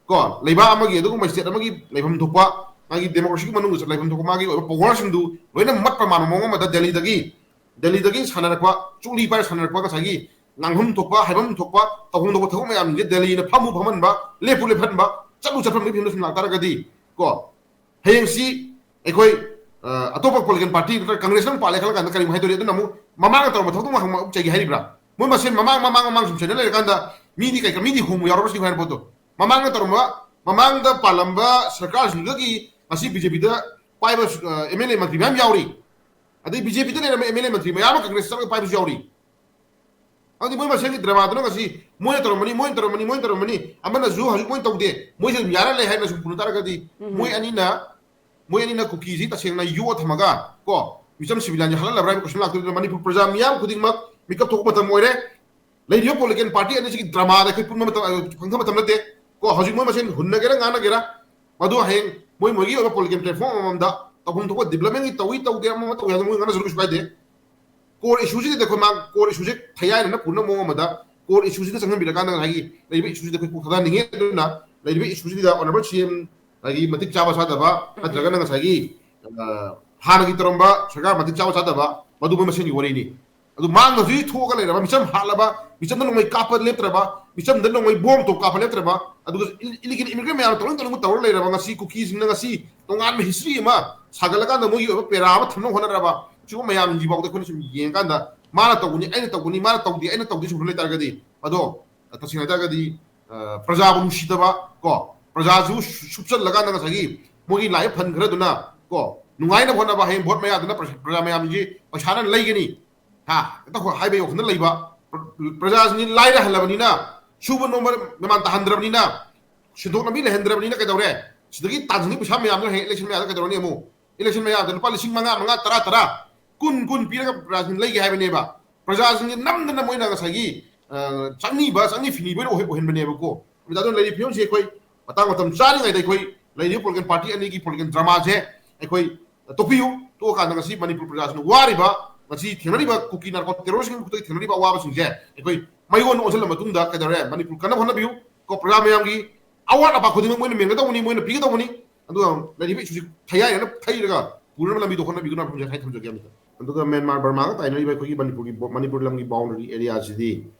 ꯀꯣ ꯂꯩꯕꯥꯛ ꯑꯃꯒꯤ, ꯑꯗꯨꯒꯨꯝꯕ ꯁ꯭ꯇꯦꯠ ꯑꯃꯒꯤ ꯂꯩꯐꯝ ꯊꯣꯛꯄ, ꯃꯥꯒꯤ ꯗꯦꯃꯣꯀ꯭ꯔꯦꯁꯤꯒꯤ ꯃꯅꯨꯡꯗ ꯂꯩꯐꯝ ꯊꯣꯛꯄ ꯃꯥꯒꯤ ꯑꯣꯏꯕ ꯄꯋꯥꯔꯁꯤꯡꯗꯨ ꯂꯣꯏꯅ ꯃꯠꯄ ꯃꯥꯟꯕ ꯃꯑꯣꯡ ꯑꯃꯗ ꯗꯦꯜꯂꯤꯗꯒꯤ, ꯗꯦꯜꯂꯤꯗꯒꯤ ꯁꯥꯟꯅꯔꯛꯄ, ꯆꯨꯛꯂꯤ ꯄꯥꯏꯔ ꯁꯥꯟꯅꯔꯛꯄ ꯉꯁꯥꯏꯒꯤ ꯉꯥꯡꯐꯝ ꯊꯣꯛꯄ, ꯍꯥꯏꯐꯝ ꯊꯣꯛꯄ, ꯇꯧꯐꯝ ꯊꯣꯛꯄ ꯊꯕꯛ ꯃꯌꯥꯝꯁꯤꯡꯁꯦ ꯗꯦꯜꯂꯤꯅ ꯐꯝꯃꯨ ꯐꯝꯍꯟꯕ, ꯂꯦꯞꯄꯨ ꯂꯦꯞꯍꯟꯕ, ꯆꯠꯂꯨ ꯆꯠꯐꯝꯒꯤ ꯐꯤꯕꯝꯗ ꯁꯨꯝ ꯂꯥꯛꯇꯥꯔꯒꯗꯤ ꯀꯣ, ꯍꯌꯦꯡꯁꯤ ꯑꯩꯈꯣꯏ, ꯑ, ꯑꯇꯣꯞꯄ ꯄꯣꯂꯤꯇꯤꯀꯦꯜ ꯄꯥꯔꯇꯤ ꯅꯠꯇ꯭ꯔꯒ ꯀꯪꯒ꯭ꯔꯦꯁ ꯑꯃ ꯄꯥꯜꯂꯦ ꯈꯜꯂ ꯀꯥꯟꯗ ꯀꯔꯤꯒꯨꯝꯕ ꯍꯥꯏꯗꯣꯔꯤ? ꯑꯗꯨꯅ ꯑꯃꯨꯛ ꯃꯃꯥꯡꯗ ꯇꯧꯔꯝꯕ ꯊꯕꯛꯇꯣ ꯑꯃꯨꯛ ꯍꯪꯕ ꯑꯃꯨꯛ ꯆꯩꯒꯦ ꯍꯥꯏꯔꯤꯕ꯭ꯔꯥ? ꯃꯣꯏ ꯃꯁꯦꯟ ꯃꯃꯥꯡ, ꯃꯃꯥꯡ, ꯃꯃꯥꯡ ꯁꯨꯝ ꯆꯩꯅ ꯂꯩꯔꯀꯥꯟꯗ ꯃꯤꯗꯤ ꯀꯩ, ꯃꯤꯗꯤ ꯍꯣꯡꯕ ꯌꯥꯎꯔꯕ꯭ꯔꯥ ꯁꯤꯅꯤ ꯍꯥꯏꯅ ꯄꯣꯠꯇꯣ꯫ ꯃꯃꯥꯡꯗ ꯇꯧꯔꯝꯕ, ꯃꯃꯥꯡꯗ ꯄꯥꯜꯂꯝꯕ ꯁꯔꯀꯥꯔꯁꯤꯡꯗꯨꯗꯒꯤ ꯉꯁꯤ ꯕꯤ ꯖꯦ ꯄꯤꯗ ꯄꯥꯏꯕ ꯑꯦꯝ ꯑꯦꯜ ꯑꯦ ꯃꯟꯇ꯭ꯔꯤ ꯃꯌꯥꯝ ꯌꯥꯎꯔꯤ꯫ ꯑꯗꯩ ꯕꯤ ꯖꯦ ꯄꯤꯗ ꯂꯩꯔꯝꯕ ꯑꯦꯝ ꯑꯦꯜ ꯑꯦ ꯃꯟꯇ꯭ꯔꯤ ꯃꯌꯥꯝ ꯑꯃ ꯀꯪꯒ꯭ꯔꯦꯁ ꯆꯠꯂꯒ ꯄꯥꯏꯕꯁꯨ ꯌꯥꯎꯔꯤ꯫ ꯑꯗꯨꯗꯤ ꯃꯣꯏ ꯃꯁꯦꯟꯒꯤ ꯗ꯭ꯔꯃꯥꯗꯨꯅ ꯉꯁꯤ ꯃꯣꯏꯅ ꯇꯧꯔꯝꯃꯅꯤ, ꯃꯣꯏꯅ ꯇꯧꯔꯝꯃꯅꯤ, ꯃꯣꯏꯅ ꯇꯧꯔꯝꯃꯅꯤ, ꯑꯃꯅꯁꯨ ꯍꯧꯖꯤꯛ ꯃꯣꯏꯅ ꯇꯧꯗꯦ, ꯃꯣꯏꯁꯨ ꯑꯗꯨꯝ ꯌꯥꯔ ꯂꯩ ꯍꯥꯏꯅ ꯁꯨꯝ ꯄꯨꯅ ꯇꯥꯔꯒꯗꯤ, ꯎꯝ꯫ ꯃꯣꯏ ꯑꯅꯤꯅ, ꯃꯣꯏ ꯑꯅꯤꯅ ꯀꯨꯀꯤꯁꯤ ꯇꯁꯦꯡꯅ ꯌꯣꯛꯑ ꯊꯝꯃꯒ, ꯀꯣ, ꯃꯤꯆꯝ ꯁꯤꯕꯤꯂꯥꯏꯟꯁꯦ ꯍꯜꯍꯜꯂꯕ꯭ꯔꯥ ꯍꯥꯏꯕ ꯀꯣꯏꯁꯟ ꯂꯥꯛꯇꯣꯏꯗꯨꯅ ꯃꯅꯤꯄꯨꯔ ꯄ꯭ꯔꯖꯥ ꯃꯤꯌꯥꯝ ꯈꯨꯗꯤꯡꯃꯛ ꯃꯤꯀꯞ ꯊꯣꯛꯄ ꯃꯇꯝ ꯑꯣꯏꯔꯦ꯫ ꯂꯩꯔꯤꯕ ꯄꯣꯂꯤꯇꯤꯀꯦꯜ ꯄꯥꯔꯇꯤ ꯑꯅꯤꯁꯤꯒꯤ ꯗ꯭ꯔꯃꯥꯗ ꯑꯩꯈꯣꯏ ꯄꯨꯟꯕ ꯃꯇꯝ, ꯑ, ꯐꯪꯗꯕ ꯃꯇꯝ ꯅꯠꯇꯦ꯫ ꯀꯣ, ꯍꯧꯖꯤꯛ ꯃꯣꯏ ꯃꯁꯦꯟ ꯍꯨꯟꯅꯒꯦꯔꯥ ꯉꯥꯡꯅꯒꯦꯔꯥ, ꯃꯗꯨ ꯍꯌꯦꯡ ꯃꯣꯏ ꯃꯣꯏꯒꯤ ꯑꯣꯏꯕ ꯄꯣꯂꯤꯇꯤꯀꯦꯜ ꯄ꯭ꯂꯦꯠꯐꯣꯝ ꯑꯃꯃꯝꯗ ꯇꯧꯐꯝ ꯊꯣꯛꯄ ꯗꯤꯕ꯭ꯂꯞꯃꯦꯟꯒꯤ ꯇꯧꯏ ꯇꯧꯗꯦ ꯑꯃ ꯑꯃ ꯇꯧꯏ ꯍꯥꯏꯗꯅ ꯃꯣꯏ ꯉꯥꯡꯅꯖꯔꯨ ꯀꯩꯁꯨ ꯀꯥꯏꯗꯦ꯫ ꯀꯣꯔ ꯏꯁꯨꯁꯤꯗ ꯑꯩꯈꯣꯏ ꯃꯥ ꯀꯣꯔ ꯏꯁꯨꯁꯦ ꯊꯌꯥꯏꯅꯅ ꯄꯨꯅꯕ ꯃꯑꯣꯡ ꯑꯃꯗ ꯀꯣꯔ ꯏꯁꯨꯁꯤꯗ ꯆꯪꯍꯟꯕꯤꯔꯀꯥꯟꯗ ꯉꯁꯥꯏꯒꯤ ꯂꯩꯔꯤꯕ ꯏꯁꯨꯁꯤꯗ ꯑꯩꯈꯣꯏ ꯀꯣꯛ ꯊꯥꯗꯍꯟꯅꯤꯡꯉꯤ꯫ ꯑꯗꯨꯅ ꯂꯩꯔꯤꯕ ꯏꯁꯨꯁꯤꯗ ꯑꯣꯅꯔꯦꯕꯜ ꯁꯤ ꯑꯦꯝ ꯉꯁꯥꯏꯒꯤ ꯃꯇꯤꯛ ꯆꯥꯕ ꯆꯥꯗꯕ, ꯅꯠꯇ꯭ꯔꯒꯅ ꯉꯁꯥꯏꯒꯤ, ꯑ, ꯍꯥꯟꯅꯒꯤ ꯇꯧꯔꯝꯕ ꯁꯔꯀꯥꯔ ꯃꯇꯤꯛ ꯆꯥꯕ ꯆꯥꯗꯕ, ꯃꯗꯨ ꯃꯣꯏ ꯃꯁꯦꯟꯒꯤ ꯋꯥꯔꯤꯅꯤ꯫ ꯑꯗꯨ ꯃꯥꯡꯗꯁꯨ ꯊꯣꯛꯑꯒ ꯂꯩꯔꯕ, ꯃꯤꯆꯝ ꯍꯥꯠꯂꯕ, ꯃꯤꯆꯝꯗ ꯅꯣꯡꯃꯩ ꯀꯥꯞꯄ ꯂꯦꯞꯇ꯭ꯔꯕ, ꯃꯤꯆꯝꯗ ꯅꯣꯡꯃꯩ ꯕꯣꯝ ꯇꯣꯞ ꯀꯥꯞꯄ ꯂꯦꯞꯇ꯭ꯔꯕ, ꯑꯗꯨꯒ ꯏꯜ-, ꯏꯂꯤꯒꯦꯜ ꯏꯃꯤꯒ꯭ꯔꯦꯟ ꯃꯌꯥꯝꯅ ꯇꯧꯅꯤꯡ ꯇꯧꯅꯤꯡꯕ ꯇꯧꯔ ꯂꯩꯔꯕ, ꯉꯁꯤ ꯀꯨꯀꯤꯁꯤꯡꯅ ꯉꯁꯤ ꯇꯣꯉꯥꯟꯕ ꯍꯤꯁꯇ꯭ꯔꯤ ꯑꯃ ꯁꯥꯒꯠꯂꯀꯥꯟꯗ ꯃꯣꯏꯒꯤ ꯑꯣꯏꯕ ꯄꯦꯔꯥ ꯑꯃ ꯊꯝꯅꯕ ꯍꯣꯠꯅꯔꯕ, ꯁꯤꯒꯨꯝꯕ ꯃꯌꯥꯝꯁꯤꯡꯁꯤꯐꯥꯎꯗ ꯑꯩꯈꯣꯏꯅ ꯁꯨꯝ ꯌꯦꯡꯉꯀꯥꯟꯗ ꯃꯥꯅ ꯇꯧꯕꯅꯤ, ꯑꯩꯅ ꯇꯧꯕꯅꯤ, ꯃꯥꯅ ꯇꯧꯗꯦ, ꯑꯩꯅ ꯇꯧꯗꯦ ꯁꯨꯝ ꯂꯩ ꯇꯥꯔꯒꯗꯤ, ꯑꯗꯣ ꯇꯁꯦꯡꯅ ꯍꯥꯏ ꯇꯥꯔꯒꯗꯤ, ꯑ, ꯄ꯭ꯔꯖꯥꯕꯨ ꯅꯨꯡꯁꯤꯗꯕ, ꯀꯣ, ꯄ꯭ꯔꯖꯥꯁꯨ ꯁꯨ-, ꯁꯨꯞꯆꯜꯂꯀꯥꯟꯗ ꯉꯁꯥꯏꯒꯤ ꯃꯣꯏꯒꯤ ꯂꯥꯛꯏꯕ ꯐꯟ ꯈꯔꯗꯨꯅ, ꯀꯣ, ꯅꯨꯡꯉꯥꯏꯅꯕ ꯍꯣꯠꯅꯕ, ꯍꯌꯦꯡ ꯚꯣꯠ ꯃꯌꯥꯗꯨꯅ ꯄ꯭ꯔꯖꯥ, ꯄ꯭ꯔꯖꯥ ꯃꯌꯥꯝꯁꯤ ꯄꯩꯁꯥꯅ ꯂꯩꯒꯅꯤ, ꯍꯥ, ꯍꯦꯛꯇ ꯍꯣ-, ꯍꯥꯏꯕꯒꯤ ꯋꯥꯈꯜꯗ ꯂꯩꯕ꯫ ꯄ꯭ꯔ-, ꯄ꯭ꯔꯖꯥꯁꯤꯡꯁꯤ ꯂꯥꯏꯔꯍꯜꯂꯕꯅꯤꯅ, ꯁꯨꯕ ꯅꯣꯝꯕ ꯃꯦꯃꯥꯟ ꯇꯥꯍꯟꯗ꯭ꯔꯕꯅꯤꯅ, ꯁꯦꯟꯊꯣꯛ ꯂꯝꯕꯤ ꯂꯩꯍꯟꯗ꯭ꯔꯕꯅꯤꯅ ꯀꯩꯗꯧꯔꯦ? ꯁꯤꯗꯒꯤ ꯇꯥꯟꯁꯤꯟꯕ ꯄꯩꯁꯥ ꯃꯌꯥꯝꯗꯨꯅ ꯍꯌꯦꯡ ꯏꯂꯦꯛꯁꯟ ꯃꯌꯥꯗ ꯀꯩꯗꯧꯔꯅꯤ? ꯑꯃꯨꯛ ꯏꯂꯦꯛꯁꯟ ꯃꯌꯥꯗ ꯂꯨꯄꯥ ꯂꯤꯁꯤꯡ ꯃꯉꯥ, ꯃꯉꯥ, ꯇꯔꯥ, ꯇꯔꯥ, ꯀꯨꯟ, ꯀꯨꯟ ꯄꯤꯔꯒ ꯄ꯭ꯔꯖꯥꯁꯤꯡ ꯂꯩꯒꯦ ꯍꯥꯏꯕꯅꯦꯕ꯫ ꯄ꯭ꯔꯖꯥꯁꯤꯡꯁꯤ ꯅꯝꯗꯅ ꯃꯣꯏꯅ ꯉꯁꯥꯏꯒꯤ, ꯑ, ꯆꯪꯅꯤꯕ, ꯆꯪꯅꯤ ꯐꯤꯅꯤꯕ ꯑꯣꯏꯅ ꯑꯣꯏꯍꯟꯕꯅꯦꯕꯀꯣ꯫ ꯑꯗꯨꯅ ꯂꯩꯔꯤꯕ ꯐꯤꯕꯝꯁꯤ ꯑꯩꯈꯣꯏ ꯃꯇꯥꯡ ꯃꯇꯝ ꯆꯥꯔꯤꯉꯩꯗ ꯑꯩꯈꯣꯏ ꯂꯩꯔꯤꯕ ꯄꯣꯂꯤꯇꯤꯀꯦꯜ ꯄꯥꯔꯇꯤ ꯑꯅꯤꯒꯤ ꯄꯣꯂꯤꯇꯤꯀꯦꯜ ꯗ꯭ꯔꯃꯥꯁꯦ ꯑꯩꯈꯣꯏ ꯇꯣꯛꯄꯤꯌꯨ꯫ ꯇꯣꯛꯑꯀꯥꯟꯗ ꯉꯁꯤ ꯃꯅꯤꯄꯨꯔ ꯄ꯭ꯔꯖꯥꯁꯤꯡꯅ ꯋꯥꯔꯤꯕ, ꯉꯁꯤ ꯊꯦꯡꯅꯔꯤꯕ ꯀꯨꯀꯤ ꯅꯥꯔꯀꯣ ꯇꯦꯔꯣꯔꯤꯁ꯭ꯠꯀꯤ ꯈꯨꯠꯇꯒꯤ ꯊꯦꯡꯅꯔꯤꯕ ꯑꯋꯥꯕꯁꯤꯡꯁꯦ ꯑꯩꯈꯣꯏ ꯃꯩꯉꯣꯟꯗ ꯑꯣꯟꯁꯤꯜꯂ ꯃꯇꯨꯡꯗ ꯀꯩꯗꯧꯔꯦ? ꯃꯅꯤꯄꯨꯔ ꯀꯟꯅꯕ ꯍꯣꯠꯅꯕꯤꯌꯨ꯫ ꯀꯣ, ꯄ꯭ꯔꯖꯥ ꯃꯌꯥꯝꯒꯤ ꯑꯋꯥꯠ ꯑꯄꯥ ꯈꯨꯗꯤꯡꯃꯛ ꯃꯣꯏꯅ ꯃꯦꯟꯒꯗꯧꯕꯅꯤ, ꯃꯣꯏꯅ ꯄꯤꯒꯗꯧꯕꯅꯤ꯫ ꯑꯗꯨꯒ ꯂꯩꯔꯤꯕ ꯏꯁꯨꯁꯤ ꯊꯌꯥꯏꯅꯅ ꯊꯩꯔꯒ ꯄꯨꯅꯕ ꯂꯝꯕꯤꯗꯣ ꯍꯣꯠꯅꯕꯤꯒꯗꯧꯅꯤ ꯍꯥꯏꯅ ꯊꯝꯖꯒꯦ꯫ ꯑꯃꯇ ꯑꯗꯨꯒ ꯃ꯭ꯌꯥꯟꯃꯥꯔ ꯕꯔꯃꯥꯒ ꯇꯥꯏꯅꯔꯤꯕ ꯑꯩꯈꯣꯏꯒꯤ ꯃꯅꯤꯄꯨꯔꯒꯤ ꯕꯣ-, ꯃꯅꯤꯄꯨꯔ ꯂꯝꯒꯤ ꯕꯥꯎꯟꯗꯔꯤ ꯑꯦꯔꯤꯌꯥꯁꯤꯗꯤ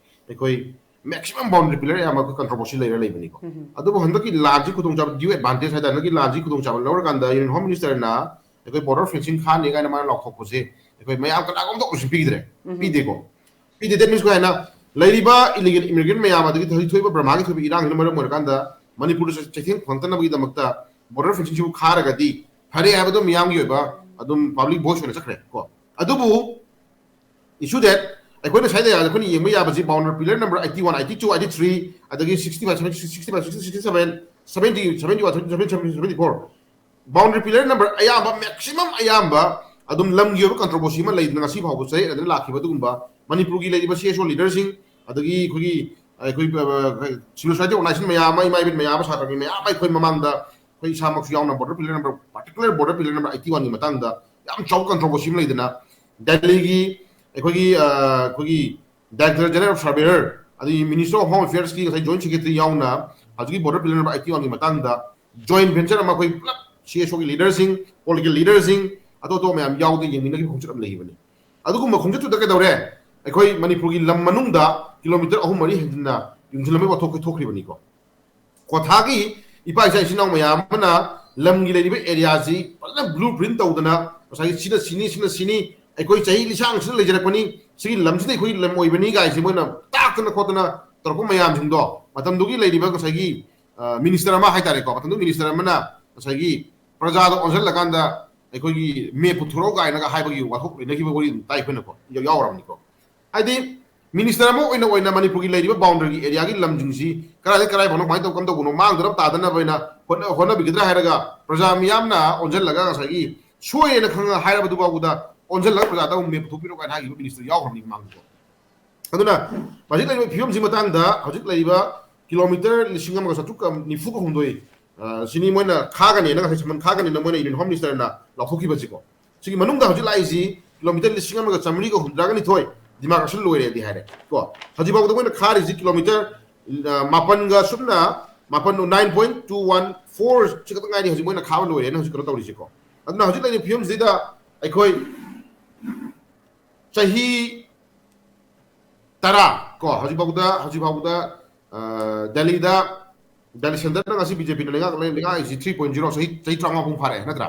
ꯑꯩꯈꯣꯏ maximum boundary pillar ꯑꯌꯥꯝꯕ ꯑꯩꯈꯣꯏ ꯀꯟꯇ꯭ꯔꯣꯚꯔꯁꯤ ꯂꯩꯔ ꯂꯩꯕꯅꯤꯀꯣ꯫ ꯎꯝ꯫ ꯑꯗꯨꯕꯨ ꯍꯟꯗꯛꯀꯤ ꯂꯥꯟꯁꯤ ꯈꯨꯗꯣꯡꯆꯥꯕ, due advantage ꯍꯥꯏꯇꯥꯔꯦ, ꯍꯟꯗꯛꯀꯤ ꯂꯥꯟꯁꯤ ꯈꯨꯗꯣꯡꯆꯥꯕ ꯂꯧꯔꯀꯥꯟꯗ ꯌꯨꯅꯤꯌꯟ ꯍꯣꯝ ꯃꯤꯅꯤꯁꯇꯔꯅ ꯑꯩꯈꯣꯏ border fencing ꯈꯥꯅꯤ ꯀꯥꯏꯅ ꯃꯥꯅ ꯂꯥꯎꯊꯣꯛꯄꯁꯦ ꯑꯩꯈꯣꯏ ꯃꯌꯥꯝ ꯀꯅꯥꯒꯨꯝꯕꯗ option ꯄꯤꯗ꯭ꯔꯦ꯫ ꯎꯝ꯫ ꯄꯤꯗꯦꯀꯣ꯫ ꯄꯤꯗꯦ꯫ That means ꯀꯩ ꯍꯥꯏꯅ ꯂꯩꯔꯤꯕ illegal immigrant ꯃꯌꯥꯝ ꯑꯗꯒꯤ ꯍꯧꯖꯤꯛ ꯊꯣꯛꯏꯕ ꯕꯔꯃꯥꯒꯤ ꯊꯣꯛꯏꯕ ꯏꯔꯥꯡꯁꯤꯅ ꯃꯔꯝ ꯑꯣꯏꯔꯀꯥꯟꯗ ꯃꯅꯤꯄꯨꯔꯗ ꯆꯩꯊꯦꯡ ꯐꯪꯉꯛꯇꯅꯕꯒꯤꯗꯃꯛꯇ border fencingꯁꯤꯕꯨ ꯈꯥꯔꯒꯗꯤ ꯐꯔꯦ ꯍꯥꯏꯕꯗꯣ ꯃꯤꯌꯥꯝꯒꯤ ꯑꯣꯏꯕ ꯑꯗꯨꯝ public voice ꯑꯣꯏꯅ ꯆꯠꯈ꯭ꯔꯦ ꯀꯣ꯫ ꯑꯗꯨꯕꯨ issue that ꯑꯩꯈꯣꯏꯅ ꯁ꯭ꯋꯥꯏꯗ ꯑꯩꯈꯣꯏꯅ ꯌꯦꯡꯕ ꯌꯥꯕꯁꯤ boundary pillar number eighty one, eighty two, eighty three, ꯑꯗꯒꯤ sixty five, sixty five, sixty seven, seventy, seventy one, seventy seven, seventy four, boundary pillar number ꯑꯌꯥꯝꯕ, maximum ꯑꯌꯥꯝꯕ ꯑꯗꯨꯝ ꯂꯝꯒꯤ ꯑꯣꯏꯕ controversy ꯑꯃ ꯂꯩꯗꯅ ꯉꯁꯤ ꯐꯥꯎꯕ ꯆꯌꯦꯠꯅꯗꯅ ꯂꯥꯛꯈꯤꯕ ꯑꯗꯨꯒꯨꯝꯕ ꯃꯅꯤꯄꯨꯔꯒꯤ ꯂꯩꯔꯤꯕ C S O leaderꯁꯤꯡ, ꯑꯗꯒꯤ ꯑꯩꯈꯣꯏꯒꯤ ꯑꯩꯈꯣꯏ civil society organization ꯃꯌꯥꯝ ꯑꯃ, ꯏꯃꯥ ꯏꯕꯦꯟ ꯃꯌꯥꯝ ꯑꯃ, ꯁꯥꯇ꯭ꯔꯒꯤ ꯃꯌꯥꯝ ꯑꯃ ꯑꯩꯈꯣꯏ ꯃꯃꯥꯡꯗ ꯑꯩꯈꯣꯏ ꯏꯁꯥꯃꯛꯁꯨ ꯌꯥꯎꯅ boundary pillar number, particular boundary pillar number eighty oneꯒꯤ ꯃꯇꯥꯡꯗ ꯌꯥꯝ ꯆꯥꯎꯕ controversy ꯑꯃ ꯂꯩꯗꯅ, ꯗꯦꯜꯂꯤꯒꯤ ꯑꯩꯈꯣꯏꯒꯤ ꯑꯩꯈꯣꯏꯒꯤ Director General of Surveyor, ꯑꯗꯒꯤ Minister of Home Affairsꯀꯤ ꯉꯁꯥꯏ Joint Secretary ꯌꯥꯎꯅ ꯍꯧꯖꯤꯛꯀꯤ boundary pillar number eighty oneꯒꯤ ꯃꯇꯥꯡꯗ joint venture ꯑꯃ ꯑꯩꯈꯣꯏ ꯄꯨꯂꯞ C S Oꯒꯤ leaderꯁꯤꯡ, political leaderꯁꯤꯡ, ꯑꯇꯣꯞ ꯑꯇꯣꯞꯄ ꯃꯌꯥꯝ ꯌꯥꯎꯗꯅ ꯌꯦꯡꯃꯤꯟꯅꯈꯤꯕ ꯈꯣꯡꯆꯠ ꯑꯃ ꯂꯩꯈꯤꯕꯅꯤ꯫ ꯑꯗꯨꯒꯨꯝꯕ ꯈꯣꯡꯆꯠꯇꯨꯗ ꯀꯩꯗꯧꯔꯦ? ꯑꯩꯈꯣꯏ ꯃꯅꯤꯄꯨꯔꯒꯤ ꯂꯝ ꯃꯅꯨꯡꯗ kilometre ꯑꯍꯨꯝ ꯃꯔꯤ ꯍꯦꯟꯖꯤꯟꯅ ꯌꯨꯡꯁꯤꯜꯂꯝꯕꯒꯤ ꯋꯥꯊꯣꯛ ꯑꯩꯈꯣꯏ ꯊꯣꯛꯈ꯭ꯔꯤꯕꯅꯤꯀꯣ꯫ ꯀ꯭ꯋꯥꯊꯥꯒꯤ ꯏꯄꯥ ꯏꯆꯥ ꯏꯆꯤꯟ ꯏꯅꯥꯎ ꯃꯌꯥꯝ ꯑꯃꯅ ꯂꯝꯒꯤ ꯂꯩꯔꯤꯕ areaꯁꯤ ꯐꯖꯅ blueprint ꯇꯧꯗꯅ, ꯉꯁꯥꯏꯒꯤ ꯁꯤꯅ ꯁꯤꯅꯤ, ꯁꯤꯅ ꯁꯤꯅꯤ, ꯑꯩꯈꯣꯏ ꯆꯍꯤ ꯂꯤꯁꯥꯡꯁꯤꯗ ꯂꯩꯖꯔꯛꯄꯅꯤ, ꯁꯤꯒꯤ ꯂꯝꯁꯤꯅ ꯑꯩꯈꯣꯏ ꯂꯝ ꯑꯣꯏꯕꯅꯤ ꯀꯥꯏꯁꯤ ꯃꯣꯏꯅ ꯇꯥꯛꯇꯅ ꯈꯣꯠꯇꯅ ꯇꯧꯔꯛꯄ ꯃꯌꯥꯝꯁꯤꯡꯗꯣ, ꯃꯇꯝꯗꯨꯒꯤ ꯂꯩꯔꯤꯕ ꯉꯁꯥꯏꯒꯤ minister ꯑꯃ ꯍꯥꯏꯇꯥꯔꯦꯀꯣ, ꯃꯇꯝꯗꯨꯒꯤ minister ꯑꯃꯅ ꯉꯁꯥꯏꯒꯤ ꯄ꯭ꯔꯖꯥꯗ ꯑꯣꯟꯁꯤꯜꯂꯀꯥꯟꯗ ꯑꯩꯈꯣꯏꯒꯤ map ꯄꯨꯊꯣꯔꯛꯎ ꯀꯥꯏꯅꯒ ꯍꯥꯏꯕꯒꯤ ꯋꯥꯊꯣꯛ ꯂꯩꯅꯈꯤꯕ ꯋꯥꯔꯤ ꯑꯗꯨꯝ ꯇꯥꯏ ꯑꯩꯈꯣꯏꯅꯀꯣ, ꯌꯥꯎꯔꯕꯅꯤꯀꯣ꯫ ꯍꯥꯏꯗꯤ minister ꯑꯃ ꯑꯣꯏꯅ ꯑꯣꯏꯅ ꯃꯅꯤꯄꯨꯔꯒꯤ ꯂꯩꯔꯤꯕ boundaryꯒꯤ areaꯒꯤ ꯂꯝꯁꯤꯡꯁꯤ ꯀꯗꯥꯏꯗ ꯀꯗꯥꯏ ꯐꯥꯎꯅꯣ, ꯀꯃꯥꯏꯅ ꯇꯧ, ꯀꯝꯗꯧꯕꯅꯣ, ꯃꯥꯡꯗꯅꯕ ꯇꯥꯗꯅꯕ ꯍꯥꯏꯅ ꯍꯣꯠꯅ-, ꯍꯣꯠꯅꯕꯤꯒꯗ꯭ꯔꯥ ꯍꯥꯏꯔꯒ ꯄ꯭ꯔꯖꯥ ꯃꯤꯌꯥꯝꯅ ꯑꯣꯟꯁꯤꯜꯂꯒ ꯉꯁꯥꯏꯒꯤ ꯁꯣꯏꯔꯦꯅ ꯈꯪꯉ ꯍꯥꯏꯔꯕꯗꯨ ꯐꯥꯎꯕꯗ ꯑꯣꯟꯁꯤꯜꯂꯒ ꯄ꯭ꯔꯖꯥꯗ ꯑꯃꯨꯛ map ꯄꯨꯊꯣꯛꯄꯤꯔꯣ ꯀꯥꯏꯅ ꯍꯥꯏꯈꯤꯕ minister ꯌꯥꯎꯈ꯭ꯔꯕꯅꯤ ꯃꯃꯥꯡꯗꯀꯣ꯫ ꯑꯗꯨꯅ ꯍꯧꯖꯤꯛ ꯂꯩꯔꯤꯕ ꯐꯤꯕꯝꯁꯤ ꯃꯇꯥꯡꯗ ꯍꯧꯖꯤꯛ ꯂꯩꯔꯤꯕ kilometre ꯂꯤꯁꯤꯡ ꯑꯃꯒ ꯆꯥꯇ꯭ꯔꯨꯛꯀ ꯅꯤꯐꯨꯒ ꯍꯨꯝꯗꯣꯏ, ꯑ, ꯁꯤꯅꯤ ꯃꯣꯏꯅ ꯈꯥꯒꯅꯦꯅ ꯉꯁꯥꯏ ꯁꯃꯟ ꯈꯥꯒꯅꯦꯅ ꯃꯣꯏꯅ Union Home Ministerꯅ ꯂꯥꯎꯊꯣꯛꯈꯤꯕꯁꯤꯀꯣ꯫ ꯁꯤꯒꯤ ꯃꯅꯨꯡꯗ ꯍꯧꯖꯤꯛ ꯂꯥꯛꯏꯁꯤ kilometre ꯂꯤꯁꯤꯡ ꯑꯃꯒ ꯆꯥꯃꯔꯤꯒ ꯍꯨꯝꯗ꯭ꯔꯥꯒ ꯅꯤꯊꯣꯏ demarcation ꯂꯣꯏꯔꯦꯗꯤ ꯍꯥꯏꯔꯦ ꯀꯣ꯫ ꯍꯧꯖꯤꯛ ꯐꯥꯎꯕꯗ ꯃꯣꯏꯅ ꯈꯥꯔꯤꯁꯤ kilometre, ꯑ, ꯃꯥꯄꯟꯒ ꯁꯨꯞꯅ ꯃꯥꯄꯟ, nine point two one four ꯁꯤ ꯈꯛꯇ ꯉꯥꯏꯔꯤ ꯍꯧꯖꯤꯛ ꯃꯣꯏꯅ ꯈꯥꯕ ꯂꯣꯏꯔꯦꯅ ꯍꯧꯖꯤꯛ ꯀꯩꯅꯣ ꯇꯧꯔꯤꯁꯤꯀꯣ꯫ ꯑꯗꯨꯅ ꯍꯧꯖꯤꯛ ꯂꯩꯔꯤꯕ ꯐꯤꯕꯝꯁꯤꯗ ꯑꯩꯈꯣꯏ ꯆꯍꯤ ꯇꯔꯥ ꯀꯣ, ꯍꯧꯖꯤꯛ ꯐꯥꯎꯕꯗ, ꯍꯧꯖꯤꯛ ꯐꯥꯎꯕꯗ, ꯑ, ꯗꯦꯜꯂꯤꯗ, ꯗꯦꯜꯂꯤ centreꯗ ꯉꯁꯤ BJPꯅ ꯂꯩꯉꯥꯛ-, ꯂꯩꯉꯥꯛꯏꯁꯤ three point zero, ꯆꯍꯤ, ꯆꯍꯤ ꯇꯔꯥꯃꯉꯥ ꯃꯄꯨꯡ ꯐꯥꯔꯦ ꯅꯠꯇ꯭ꯔꯥ?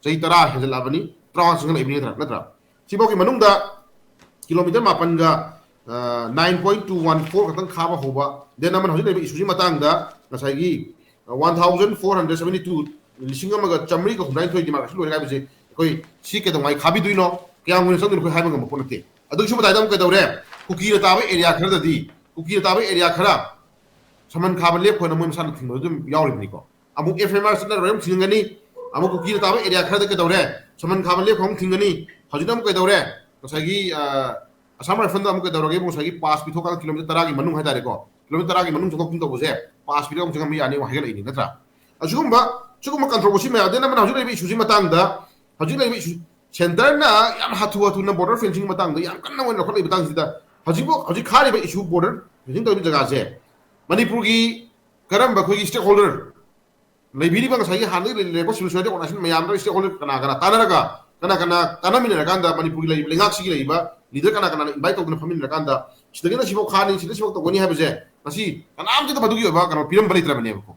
ꯆꯍꯤ ꯇꯔꯥ ꯍꯦꯟꯖꯜꯂꯛꯑꯕꯅꯤ, ꯇꯔꯥꯃꯉꯥ ꯆꯪꯁꯤꯜꯂꯛꯏꯕꯅꯤ ꯅꯠꯇ꯭ꯔꯥ, ꯅꯠꯇ꯭ꯔꯥ? ꯁꯤꯐꯥꯎꯒꯤ ꯃꯅꯨꯡꯗ kilometre ꯃꯥꯄꯟꯒ, ꯑ, nine point two one four ꯈꯛꯇꯪ ꯈꯥꯕ ꯍꯧꯕ, then ꯑꯃꯅ ꯍꯧꯖꯤꯛ ꯂꯩꯔꯤꯕ issueꯁꯤ ꯃꯇꯥꯡꯗ ꯉꯁꯥꯏꯒꯤ, ꯑ, one thousand four hundred seventy two ꯂꯤꯁꯤꯡ ꯑꯃꯒ ꯆꯥꯃꯔꯤꯒ ꯍꯨꯝꯗ꯭ꯔꯥꯅꯤꯊꯣꯏ demarcation ꯂꯣꯏꯔꯦ ꯍꯥꯏꯕꯁꯦ ꯑꯩꯈꯣꯏ ꯁꯤ ꯀꯩꯗꯧꯉꯥꯏ ꯈꯥꯕꯤꯗꯣꯏꯅꯣ, ꯀꯌꯥꯝ ꯀꯨꯏꯅ ꯆꯪꯗꯣꯏꯅꯣ ꯑꯩꯈꯣꯏ ꯍꯥꯏꯕ ꯉꯝꯕ ꯄꯣꯠ ꯅꯠꯇꯦ꯫ ꯑꯗꯨꯒꯤꯁꯨ ꯃꯇꯥꯏꯗ ꯑꯃꯨꯛ ꯀꯩꯗꯧꯔꯦ, ꯀꯨꯀꯤꯅ ꯇꯥꯕ area ꯈꯔꯗꯗꯤ, ꯀꯨꯀꯤꯅ ꯇꯥꯕ area ꯈꯔ ꯁꯃꯟ ꯈꯥꯕ ꯂꯦꯞꯈꯣꯅ ꯃꯣꯏ ꯃꯁꯥꯅ ꯊꯤꯡꯕꯗ ꯑꯗꯨꯝ ꯌꯥꯎꯔꯤꯕꯅꯤꯀꯣ꯫ ꯑꯃꯨꯛ F M R ꯆꯠꯅꯔꯣꯏ ꯑꯃꯨꯛ ꯊꯤꯡꯒꯅꯤ, ꯑꯃꯨꯛ ꯀꯨꯀꯤꯅ ꯇꯥꯕ area ꯈꯔꯗ ꯀꯩꯗꯧꯔꯦ, ꯁꯃꯟ ꯈꯥꯕ ꯂꯦꯞꯈꯣ ꯑꯃꯨꯛ ꯊꯤꯡꯒꯅꯤ꯫ ꯍꯧꯖꯤꯛꯅ ꯑꯃꯨꯛ ꯀꯩꯗꯧꯔꯦ, ꯉꯁꯥꯏꯒꯤ ꯑꯁꯥꯝ ꯔꯥꯏꯐꯜꯗ ꯑꯃꯨꯛ ꯀꯩꯗꯧꯔꯒꯦ, ꯉꯁꯥꯏꯒꯤ pass ꯄꯤꯊꯣꯛꯀꯥꯟꯗ kilometre ꯇꯔꯥꯒꯤ ꯃꯅꯨꯡ ꯍꯥꯏꯇꯥꯔꯦꯀꯣ, kilometre ꯇꯔꯥꯒꯤ ꯃꯅꯨꯡ ꯆꯪꯊꯣꯛ ꯆꯪꯁꯤꯟ ꯇꯧꯕꯁꯦ pass ꯄꯤꯔꯒ ꯑꯃꯨꯛ ꯆꯪꯍꯟꯕ ꯌꯥꯅꯤ ꯑꯃꯨꯛ ꯍꯥꯏꯒꯠꯂꯛꯏꯅꯤ ꯅꯠꯇ꯭ꯔꯥ? ꯑꯁꯤꯒꯨꯝꯕ ꯁꯤꯒꯨꯝꯕ controversy ꯃꯌꯥꯝ, ꯑꯗꯩ ꯑꯃꯅ ꯍꯧꯖꯤꯛ ꯂꯩꯔꯤꯕ issue ꯁꯤ ꯃꯇꯥꯡꯗ, ꯍꯧꯖꯤꯛ ꯂꯩꯔꯤꯕ issue, centre ꯅ ꯌꯥꯝ ꯍꯥꯊꯨ ꯍꯥꯊꯨꯅ border fencing ꯃꯇꯥꯡꯗ ꯌꯥꯝ ꯀꯟꯅ ꯑꯣꯏꯅ ꯂꯧꯈꯠꯂꯛꯏꯕ ꯃꯇꯥꯡꯁꯤꯗ, ꯍꯧꯖꯤꯛꯐꯥꯎ ꯍꯧꯖꯤꯛ ꯈꯥꯔꯤꯕ issue border fencing ꯇꯧꯔꯤꯕ ꯖꯒꯥꯁꯦ ꯃꯅꯤꯄꯨꯔꯒꯤ ꯀꯔꯝꯕ ꯑꯩꯈꯣꯏꯒꯤ stakeholder ꯂꯩꯕꯤꯔꯤꯕ ꯉꯁꯥꯏꯒꯤ ꯍꯥꯟꯅꯗꯒꯤ ꯂꯩꯔꯛꯄ civil society organization ꯃꯌꯥꯝꯗ stakeholder ꯀꯅꯥ ꯀꯅꯥ ꯇꯥꯟꯅꯔꯒ, ꯀꯅꯥ ꯀꯅꯥ ꯇꯥꯟꯅꯃꯤꯟꯅꯔꯀꯥꯟꯗ ꯃꯅꯤꯄꯨꯔꯒꯤ ꯂꯩꯔꯤꯕ ꯂꯩꯉꯥꯛꯁꯤꯒꯤ ꯂꯩꯔꯤꯕ leader ꯀꯅꯥ ꯀꯅꯥꯅ invite ꯇꯧꯗꯨꯅ ꯐꯝꯃꯤꯟꯅꯔꯀꯥꯟꯗ ꯁꯤꯗꯒꯤꯅ ꯁꯤꯐꯥꯎ ꯈꯥꯅꯤ, ꯁꯤꯗ ꯁꯤꯐꯥꯎ ꯇꯧꯒꯅꯤ ꯍꯥꯏꯕꯁꯦ ꯉꯁꯤ ꯀꯅꯥꯝꯇꯗ ꯃꯗꯨꯒꯤ ꯑꯣꯏꯕ ꯀꯩꯅꯣ ꯄꯤꯔꯝꯕ ꯂꯩꯇ꯭ꯔꯕꯅꯦꯕꯀꯣ꯫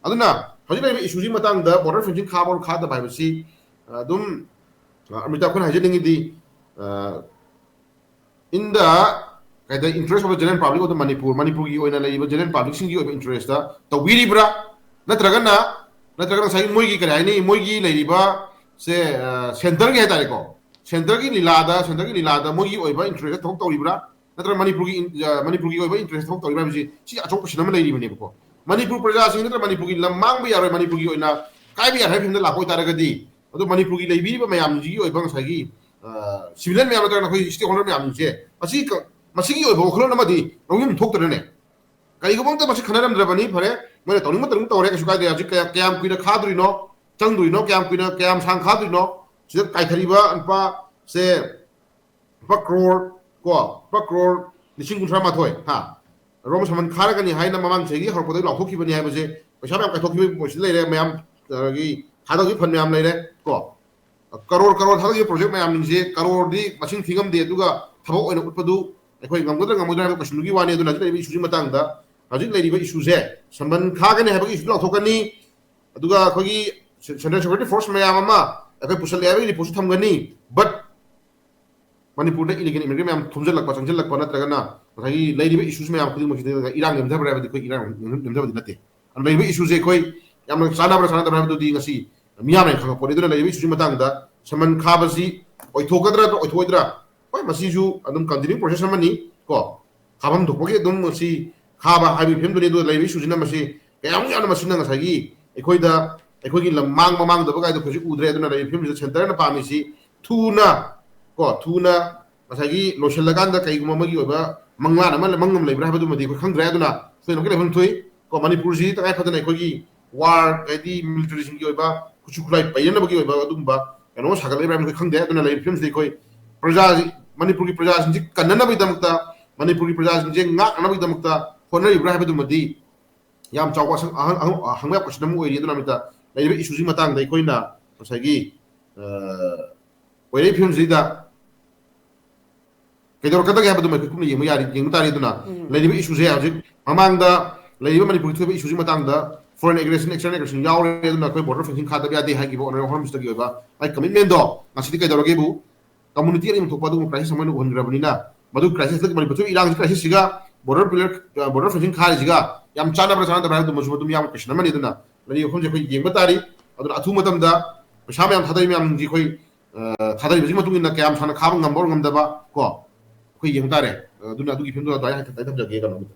ꯑꯗꯨꯅ ꯍꯧꯖꯤꯛ ꯂꯩꯔꯤꯕ issue ꯁꯤ ꯃꯇꯥꯡꯗ border fencing ꯈꯥꯕ ꯑꯣꯔ ꯈꯥꯗꯕ ꯍꯥꯏꯕꯁꯤ ꯑꯗꯨꯝ ꯑꯃꯤꯇꯥ ꯑꯩꯈꯣꯏꯅ ꯍꯥꯏꯖꯅꯤꯡꯉꯤꯗꯤ, in the ꯀꯩꯗ interest of the general public of the Manipur, ꯃꯅꯤꯄꯨꯔꯒꯤ ꯑꯣꯏꯅ ꯂꯩꯔꯤꯕ general public ꯁꯤꯡꯒꯤ ꯑꯣꯏꯕ interest ꯇ ꯇꯧꯕꯤꯔꯤꯕ꯭ꯔꯥ, ꯅꯠꯇ꯭ꯔꯒꯅ, ꯅꯠꯇ꯭ꯔꯒ ꯉꯁꯥꯏꯒꯤ ꯃꯣꯏꯒꯤ ꯀꯔꯤ ꯍꯥꯏꯅꯤ, ꯃꯣꯏꯒꯤ ꯂꯩꯔꯤꯕ ꯁꯦ centre ꯒꯤ ꯍꯥꯏꯇꯥꯔꯦꯀꯣ, centre ꯒꯤ ꯂꯤꯂꯥꯗ, centre ꯒꯤ ꯂꯤꯂꯥꯗ ꯃꯣꯏꯒꯤ ꯑꯣꯏꯕ interest ꯊꯕꯛ ꯇꯧꯔꯤꯕ꯭ꯔꯥ, ꯅꯠꯇ꯭ꯔꯒ ꯃꯅꯤꯄꯨꯔꯒꯤ ꯃꯅꯤꯄꯨꯔꯒꯤ ꯑꯣꯏꯕ interest ꯊꯕꯛ ꯇꯧꯔꯤꯕ꯭ꯔꯥ ꯍꯥꯏꯕꯁꯤ ꯁꯤ ꯑꯆꯧꯕ question ꯑꯃ ꯂꯩꯔꯤꯕꯅꯦꯕꯀꯣ꯫ ꯃꯅꯤꯄꯨꯔ ꯄ꯭ꯔꯖꯥꯁꯤꯡ ꯅꯠꯇ꯭ꯔꯒ ꯃꯅꯤꯄꯨꯔꯒꯤ ꯂꯝ ꯃꯥꯡꯕ ꯌꯥꯔꯣꯏ, ꯃꯅꯤꯄꯨꯔꯒꯤ ꯑꯣꯏꯅ ꯀꯥꯏꯕ ꯌꯥꯔꯣꯏ ꯍꯥꯏꯕ ꯐꯤꯕꯝꯗ ꯂꯥꯛꯄ ꯑꯣꯏꯇꯥꯔꯒꯗꯤ, ꯑꯗꯣ ꯃꯅꯤꯄꯨꯔꯒꯤ ꯂꯩꯕꯤꯔꯤꯕ ꯃꯌꯥꯝꯁꯤꯒꯤ ꯑꯣꯏꯕ ꯉꯁꯥꯏꯒꯤ civilian ꯃꯌꯥꯝ ꯅꯠꯇ꯭ꯔꯒ ꯑꯩꯈꯣꯏ stakeholder ꯃꯌꯥꯝꯁꯤꯡꯁꯦ ꯃꯁꯤ ꯃꯁꯤꯒꯤ ꯑꯣꯏꯕ ꯋꯥꯈꯜꯂꯣꯟ ꯑꯃꯗꯤ ꯂꯧꯐꯝ ꯊꯣꯛꯇ꯭ꯔꯅꯦ꯫ ꯀꯔꯤꯒꯨꯝꯕ ꯑꯝꯇ ꯃꯁꯤ ꯈꯟꯅꯔꯝꯗ꯭ꯔꯕꯅꯤ꯫ ꯐꯔꯦ, ꯃꯣꯏꯅ ꯇꯧꯅꯤꯡꯕ ꯇꯧꯅꯤꯡꯕ ꯇꯧꯔꯦ, ꯀꯩꯁꯨ ꯀꯥꯏꯗꯦ꯫ ꯍꯧꯖꯤꯛ ꯀꯌꯥ- ꯀꯌꯥꯝ ꯀꯨꯏꯅ ꯈꯥꯗꯣꯏꯅꯣ, ꯆꯪꯗꯣꯏꯅꯣ, ꯀꯌꯥꯝ ꯀꯨꯏꯅ, ꯀꯌꯥꯝ ꯁꯥꯡ ꯈꯥꯗꯣꯏꯅꯣ? ꯁꯤꯗ ꯀꯥꯏꯊꯔꯤꯕ ꯂꯨꯄꯥ ꯁꯦ ꯂꯨꯄꯥ ꯀ꯭ꯔꯣꯔ ꯀꯣ ꯂꯨꯄꯥ ꯀ꯭ꯔꯣꯔ ꯂꯤꯁꯤꯡ ꯀꯨꯟꯊ꯭ꯔꯥ ꯃꯥꯊꯣꯏ ꯍꯥ, ꯔꯣꯝ ꯁꯃꯟ ꯈꯥꯔꯒꯅꯤ ꯍꯥꯏꯅ ꯃꯃꯥꯡ ꯆꯍꯤꯒꯤ ꯍꯧꯔꯛꯄꯗꯒꯤ ꯂꯥꯎꯊꯣꯛꯈꯤꯕꯅꯤ ꯍꯥꯏꯕꯁꯦ ꯄꯩꯁꯥ ꯃꯌꯥꯝ ꯀꯥꯏꯊꯣꯛꯈꯤꯕꯒꯤ ꯄꯣꯠꯁꯤ ꯂꯩꯔꯦ꯫ ꯃꯌꯥꯝ ꯑꯗꯒꯤ ꯊꯥꯗꯕꯒꯤ ꯐꯟ ꯃꯌꯥꯝ ꯂꯩꯔꯦ ꯀꯣ꯫ ꯀꯔꯣꯔ ꯀꯔꯣꯔ ꯊꯥꯗꯈꯤꯕ ꯄ꯭ꯔꯣꯖꯦꯛ ꯃꯌꯥꯝꯁꯤꯡꯁꯦ ꯀꯔꯣꯔꯗꯤ ꯃꯁꯤꯡ ꯊꯤꯉꯝꯗꯦ, ꯑꯗꯨꯒ ꯊꯕꯛ ꯑꯣꯏꯅ ꯎꯠꯄꯗꯨ ꯑꯩꯈꯣꯏ ꯉꯝꯒꯗ꯭ꯔꯥ ꯉꯝꯃꯣꯏꯗ꯭ꯔꯥ ꯍꯥꯏꯕ ꯀꯣꯏꯁꯟꯗꯨꯒꯤ ꯋꯥꯅꯤ꯫ ꯑꯗꯨꯅ ꯍꯧꯖꯤꯛ ꯂꯩꯔꯤꯕ ꯏꯁꯨꯁꯤ ꯃꯇꯥꯡꯗ, ꯍꯧꯖꯤꯛ ꯂꯩꯔꯤꯕ ꯏꯁꯨꯁꯦ ꯁꯝꯕꯟ ꯈꯥꯒꯅꯤ ꯍꯥꯏꯕꯒꯤ ꯏꯁꯨ ꯂꯥꯎꯊꯣꯛꯀꯅꯤ, ꯑꯗꯨꯒ ꯑꯩꯈꯣꯏꯒꯤ ꯁꯦꯟꯇ꯭ꯔꯦꯜ ꯁꯦꯀ꯭ꯌꯨꯔꯤꯇꯤ ꯐꯣꯔꯁ ꯃꯌꯥꯝ ꯑꯃ ꯑꯩꯈꯣꯏ ꯄꯨꯁꯜꯂꯦ ꯍꯥꯏꯕꯒꯤ ꯔꯤꯄꯣꯔꯠꯁꯨ ꯊꯝꯒꯅꯤ꯫ ꯕꯠ ꯃꯅꯤꯄꯨꯔꯗ ꯏꯂꯤꯒꯦꯜ ꯏꯃꯤꯒ꯭ꯔꯦꯟ ꯃꯌꯥꯝ ꯊꯣꯝꯖꯤꯜꯂꯛꯄ, ꯆꯪꯁꯤꯜꯂꯛꯄ, ꯅꯠꯇ꯭ꯔꯒꯅ ꯉꯁꯥꯏꯒꯤ ꯂꯩꯔꯤꯕ ꯏꯁꯨꯁ ꯃꯌꯥꯝ ꯈꯨꯗꯤꯡꯃꯛꯁꯤꯗ ꯏꯔꯥꯡ ꯅꯦꯝꯊꯕ꯭ꯔꯥ ꯍꯥꯏꯕꯗꯤ ꯑꯩꯈꯣꯏ ꯏꯔꯥꯡ ꯅꯦꯝꯊꯕꯗꯤ ꯅꯠꯇꯦ꯫ ꯑꯗꯨꯅ ꯂꯩꯔꯤꯕ ꯏꯁꯨꯁꯦ ꯑꯩꯈꯣꯏ ꯌꯥꯝꯅ ꯆꯥꯟꯅꯕ꯭ꯔꯥ ꯆꯥꯟꯅꯗꯕ꯭ꯔꯥ ꯍꯥꯏꯕꯗꯨꯗꯤ ꯉꯁꯤ ꯃꯤꯌꯥꯝꯅ ꯈꯪꯉꯛꯄꯅꯤ꯫ ꯑꯗꯨꯅ ꯂꯩꯔꯤꯕ ꯏꯁꯨꯁꯤ ꯃꯇꯥꯡꯗ ꯁꯃꯟ ꯈꯥꯕꯁꯤ ꯑꯣꯏꯊꯣꯛꯀꯗ꯭ꯔꯥ ꯑꯣꯏꯊꯣꯛꯑꯣꯏꯗ꯭ꯔꯥ, ꯍꯣꯏ, ꯃꯁꯤꯁꯨ ꯑꯗꯨꯝ ꯀꯟꯇꯤꯅ꯭ꯌꯨ ꯄ꯭ꯔꯣꯁꯦꯁ ꯑꯃꯅꯤ꯫ ꯀꯣ, ꯈꯥꯐꯝ ꯊꯣꯛꯄꯒꯤ ꯑꯗꯨꯝ ꯃꯁꯤ ꯈꯥꯕ ꯍꯥꯏꯕꯒꯤ ꯐꯤꯕꯝꯗꯨꯅꯤ꯫ ꯑꯗꯨꯒ ꯂꯩꯔꯤꯕ ꯏꯁꯨꯁꯤꯅ ꯃꯁꯤ ꯀꯌꯥꯃꯨꯛ ꯌꯥꯝꯅ ꯃꯁꯤꯅ ꯉꯁꯥꯏꯒꯤ ꯑꯩꯈꯣꯏꯗ, ꯑꯩꯈꯣꯏꯒꯤ ꯂꯝ ꯃꯥꯡꯕ ꯃꯥꯡꯗꯕ ꯀꯥꯏꯗꯣ ꯍꯧꯖꯤꯛ ꯎꯗ꯭ꯔꯦ꯫ ꯑꯗꯨꯅ ꯂꯩꯔꯤꯕ ꯐꯤꯕꯝꯁꯤꯗ ꯁꯦꯟꯇꯔꯅ ꯄꯥꯝꯃꯤꯁꯤ ꯊꯨꯅ, ꯀꯣ, ꯊꯨꯅ ꯉꯁꯥꯏꯒꯤ ꯂꯣꯏꯁꯤꯜꯂꯀꯥꯟꯗ ꯀꯩꯒꯨꯝꯕ ꯑꯃꯒꯤ ꯑꯣꯏꯕ ꯃꯪꯂꯥꯟ ꯑꯃ ꯃꯪ ꯑꯃ ꯂꯩꯕ꯭ꯔꯥ ꯍꯥꯏꯕꯗꯨꯃꯗꯤ ꯑꯩꯈꯣꯏ ꯈꯪꯗ꯭ꯔꯦ꯫ ꯑꯗꯨꯅ ꯑꯩꯈꯣꯏ ꯑꯃꯨꯛꯀ ꯂꯩꯐꯝ ꯊꯣꯛꯏ꯫ ꯀꯣ, ꯃꯅꯤꯄꯨꯔꯁꯤ ꯇꯉꯥꯏ ꯐꯗꯅ ꯑꯩꯈꯣꯏꯒꯤ ꯋꯥꯔ ꯍꯥꯏꯗꯤ ꯃꯤꯂꯤꯇꯔꯤꯁꯤꯡꯒꯤ ꯑꯣꯏꯕ ꯈꯨꯠꯁꯨ ꯈꯨꯠꯂꯥꯏ ꯄꯩꯅꯅꯕꯒꯤ ꯑꯣꯏꯕ ꯑꯗꯨꯒꯨꯝꯕ ꯀꯩꯅꯣ ꯑꯃ ꯁꯥꯒꯠꯂꯛꯏꯕ꯭ꯔꯥ ꯍꯥꯏꯕꯗꯤ ꯈꯪꯗꯦ꯫ ꯑꯗꯨꯅ ꯂꯩꯔꯤꯕ ꯐꯤꯕꯝꯁꯤꯗ ꯑꯩꯈꯣꯏ ꯄ꯭ꯔꯖꯥꯁꯤ, ꯃꯅꯤꯄꯨꯔꯒꯤ ꯄ꯭ꯔꯖꯥꯁꯤꯡꯁꯤ ꯀꯟꯅꯅꯕꯒꯤꯗꯃꯛꯇ, ꯃꯅꯤꯄꯨꯔꯒꯤ ꯄ꯭ꯔꯖꯥꯁꯤꯡꯁꯦ ꯉꯥꯛꯅꯕꯒꯤꯗꯃꯛꯇ ꯍꯣꯠꯅꯔꯤꯕ꯭ꯔꯥ ꯍꯥꯏꯕꯗꯨꯃꯗꯤ ꯌꯥꯝ ꯆꯥꯎꯕ ꯑꯁꯪ-, ꯑꯍꯪ-, ꯑꯍꯪ-, ꯍꯪꯕ ꯌꯥꯕ ꯀꯣꯏꯁꯟ ꯑꯃ ꯑꯣꯏꯔꯤ꯫ ꯑꯗꯨꯅ ꯑꯃꯤꯇ ꯂꯩꯔꯤꯕ ꯏꯁꯨꯁꯤꯒꯤ ꯃꯇꯥꯡꯗ ꯑꯩꯈꯣꯏꯅ ꯉꯁꯥꯏꯒꯤ, ꯑ, ꯑꯣꯏꯔꯛꯏ ꯐꯤꯕꯝꯁꯤꯗ ꯀꯩꯗꯧꯔꯛꯀꯗꯒꯦ ꯍꯥꯏꯕꯗꯨꯃ ꯑꯩꯈꯣꯏ ꯀꯨꯞꯅ ꯌꯦꯡꯕ ꯌꯥꯔꯤ, ꯌꯦꯡꯕ ꯇꯥꯔꯦ꯫ ꯑꯗꯨꯅ ꯎꯝ꯫ ꯂꯩꯔꯤꯕ ꯏꯁꯨꯁꯦ ꯍꯧꯖꯤꯛ ꯃꯃꯥꯡꯗ ꯂꯩꯔꯤꯕ ꯃꯅꯤꯄꯨꯔꯒꯤ ꯊꯣꯛꯏꯕ ꯏꯁꯨꯁꯤ ꯃꯇꯥꯡꯗ foreign aggression, external aggression ꯌꯥꯎꯔꯦ, ꯑꯗꯨꯅ ꯑꯩꯈꯣꯏ border fencing ꯈꯥꯗꯕ ꯌꯥꯗꯦ ꯍꯥꯏꯈꯤꯕ Honourable Home Ministerꯒꯤ ꯑꯣꯏꯕ ꯃꯥꯒꯤ commitmentꯗꯣ ꯉꯁꯤꯗꯤ ꯀꯩꯗꯧꯔꯒꯦꯕꯨ community ꯑꯅꯤꯃꯛ ꯊꯣꯛꯄ ꯑꯗꯨꯒꯨꯝꯕ crisis ꯑꯃ ꯑꯣꯏꯅ ꯎꯍꯟꯈ꯭ꯔꯕꯅꯤꯅ, ꯃꯗꯨ crisis ꯍꯟꯗꯛ ꯃꯅꯤꯄꯨꯔ ꯊꯣꯛꯏ ꯏꯔꯥꯡꯁꯤ, crisisꯁꯤꯒ border pillar, border fencing ꯈꯥꯔꯤꯁꯤꯒ ꯌꯥꯝ ꯆꯥꯟꯅꯕ꯭ꯔꯥ ꯆꯥꯟꯅꯗꯕ꯭ꯔꯥ ꯍꯥꯏꯕꯗꯨꯃꯁꯨ ꯑꯗꯨꯝ ꯌꯥꯝ question ꯑꯃꯅꯤ꯫ ꯑꯗꯨꯅ ꯂꯩꯔꯤꯕ ꯃꯐꯝꯁꯦ ꯑꯩꯈꯣꯏ ꯌꯦꯡꯕ ꯇꯥꯔꯤ꯫ ꯑꯗꯨꯅ ꯑꯊꯨꯕ ꯃꯇꯝꯗ ꯄꯩꯁꯥ ꯃꯌꯥꯝ ꯊꯥꯗꯔꯤ ꯃꯌꯥꯝꯁꯤ ꯑꯩꯈꯣꯏ, ꯑ, ꯊꯥꯗꯔꯤꯕꯁꯤꯒꯤ ꯃꯇꯨꯡ ꯏꯟꯅ ꯀꯌꯥꯝ ꯁꯥꯡꯅ ꯈꯥꯕ ꯉꯝꯕ ꯑꯣꯔ ꯉꯝꯗꯕ, ꯀꯣ, ꯑꯩꯈꯣꯏ ꯌꯦꯡꯕ ꯇꯥꯔꯦ꯫ ꯑꯗꯨꯅ ꯑꯗꯨꯒꯤ ꯐꯤꯕꯝꯗꯣ ꯑꯗꯨꯃꯥꯏꯅ ꯍꯥꯏꯐꯦꯠ ꯊꯝꯖꯒꯦ ꯀꯩꯅꯣ꯫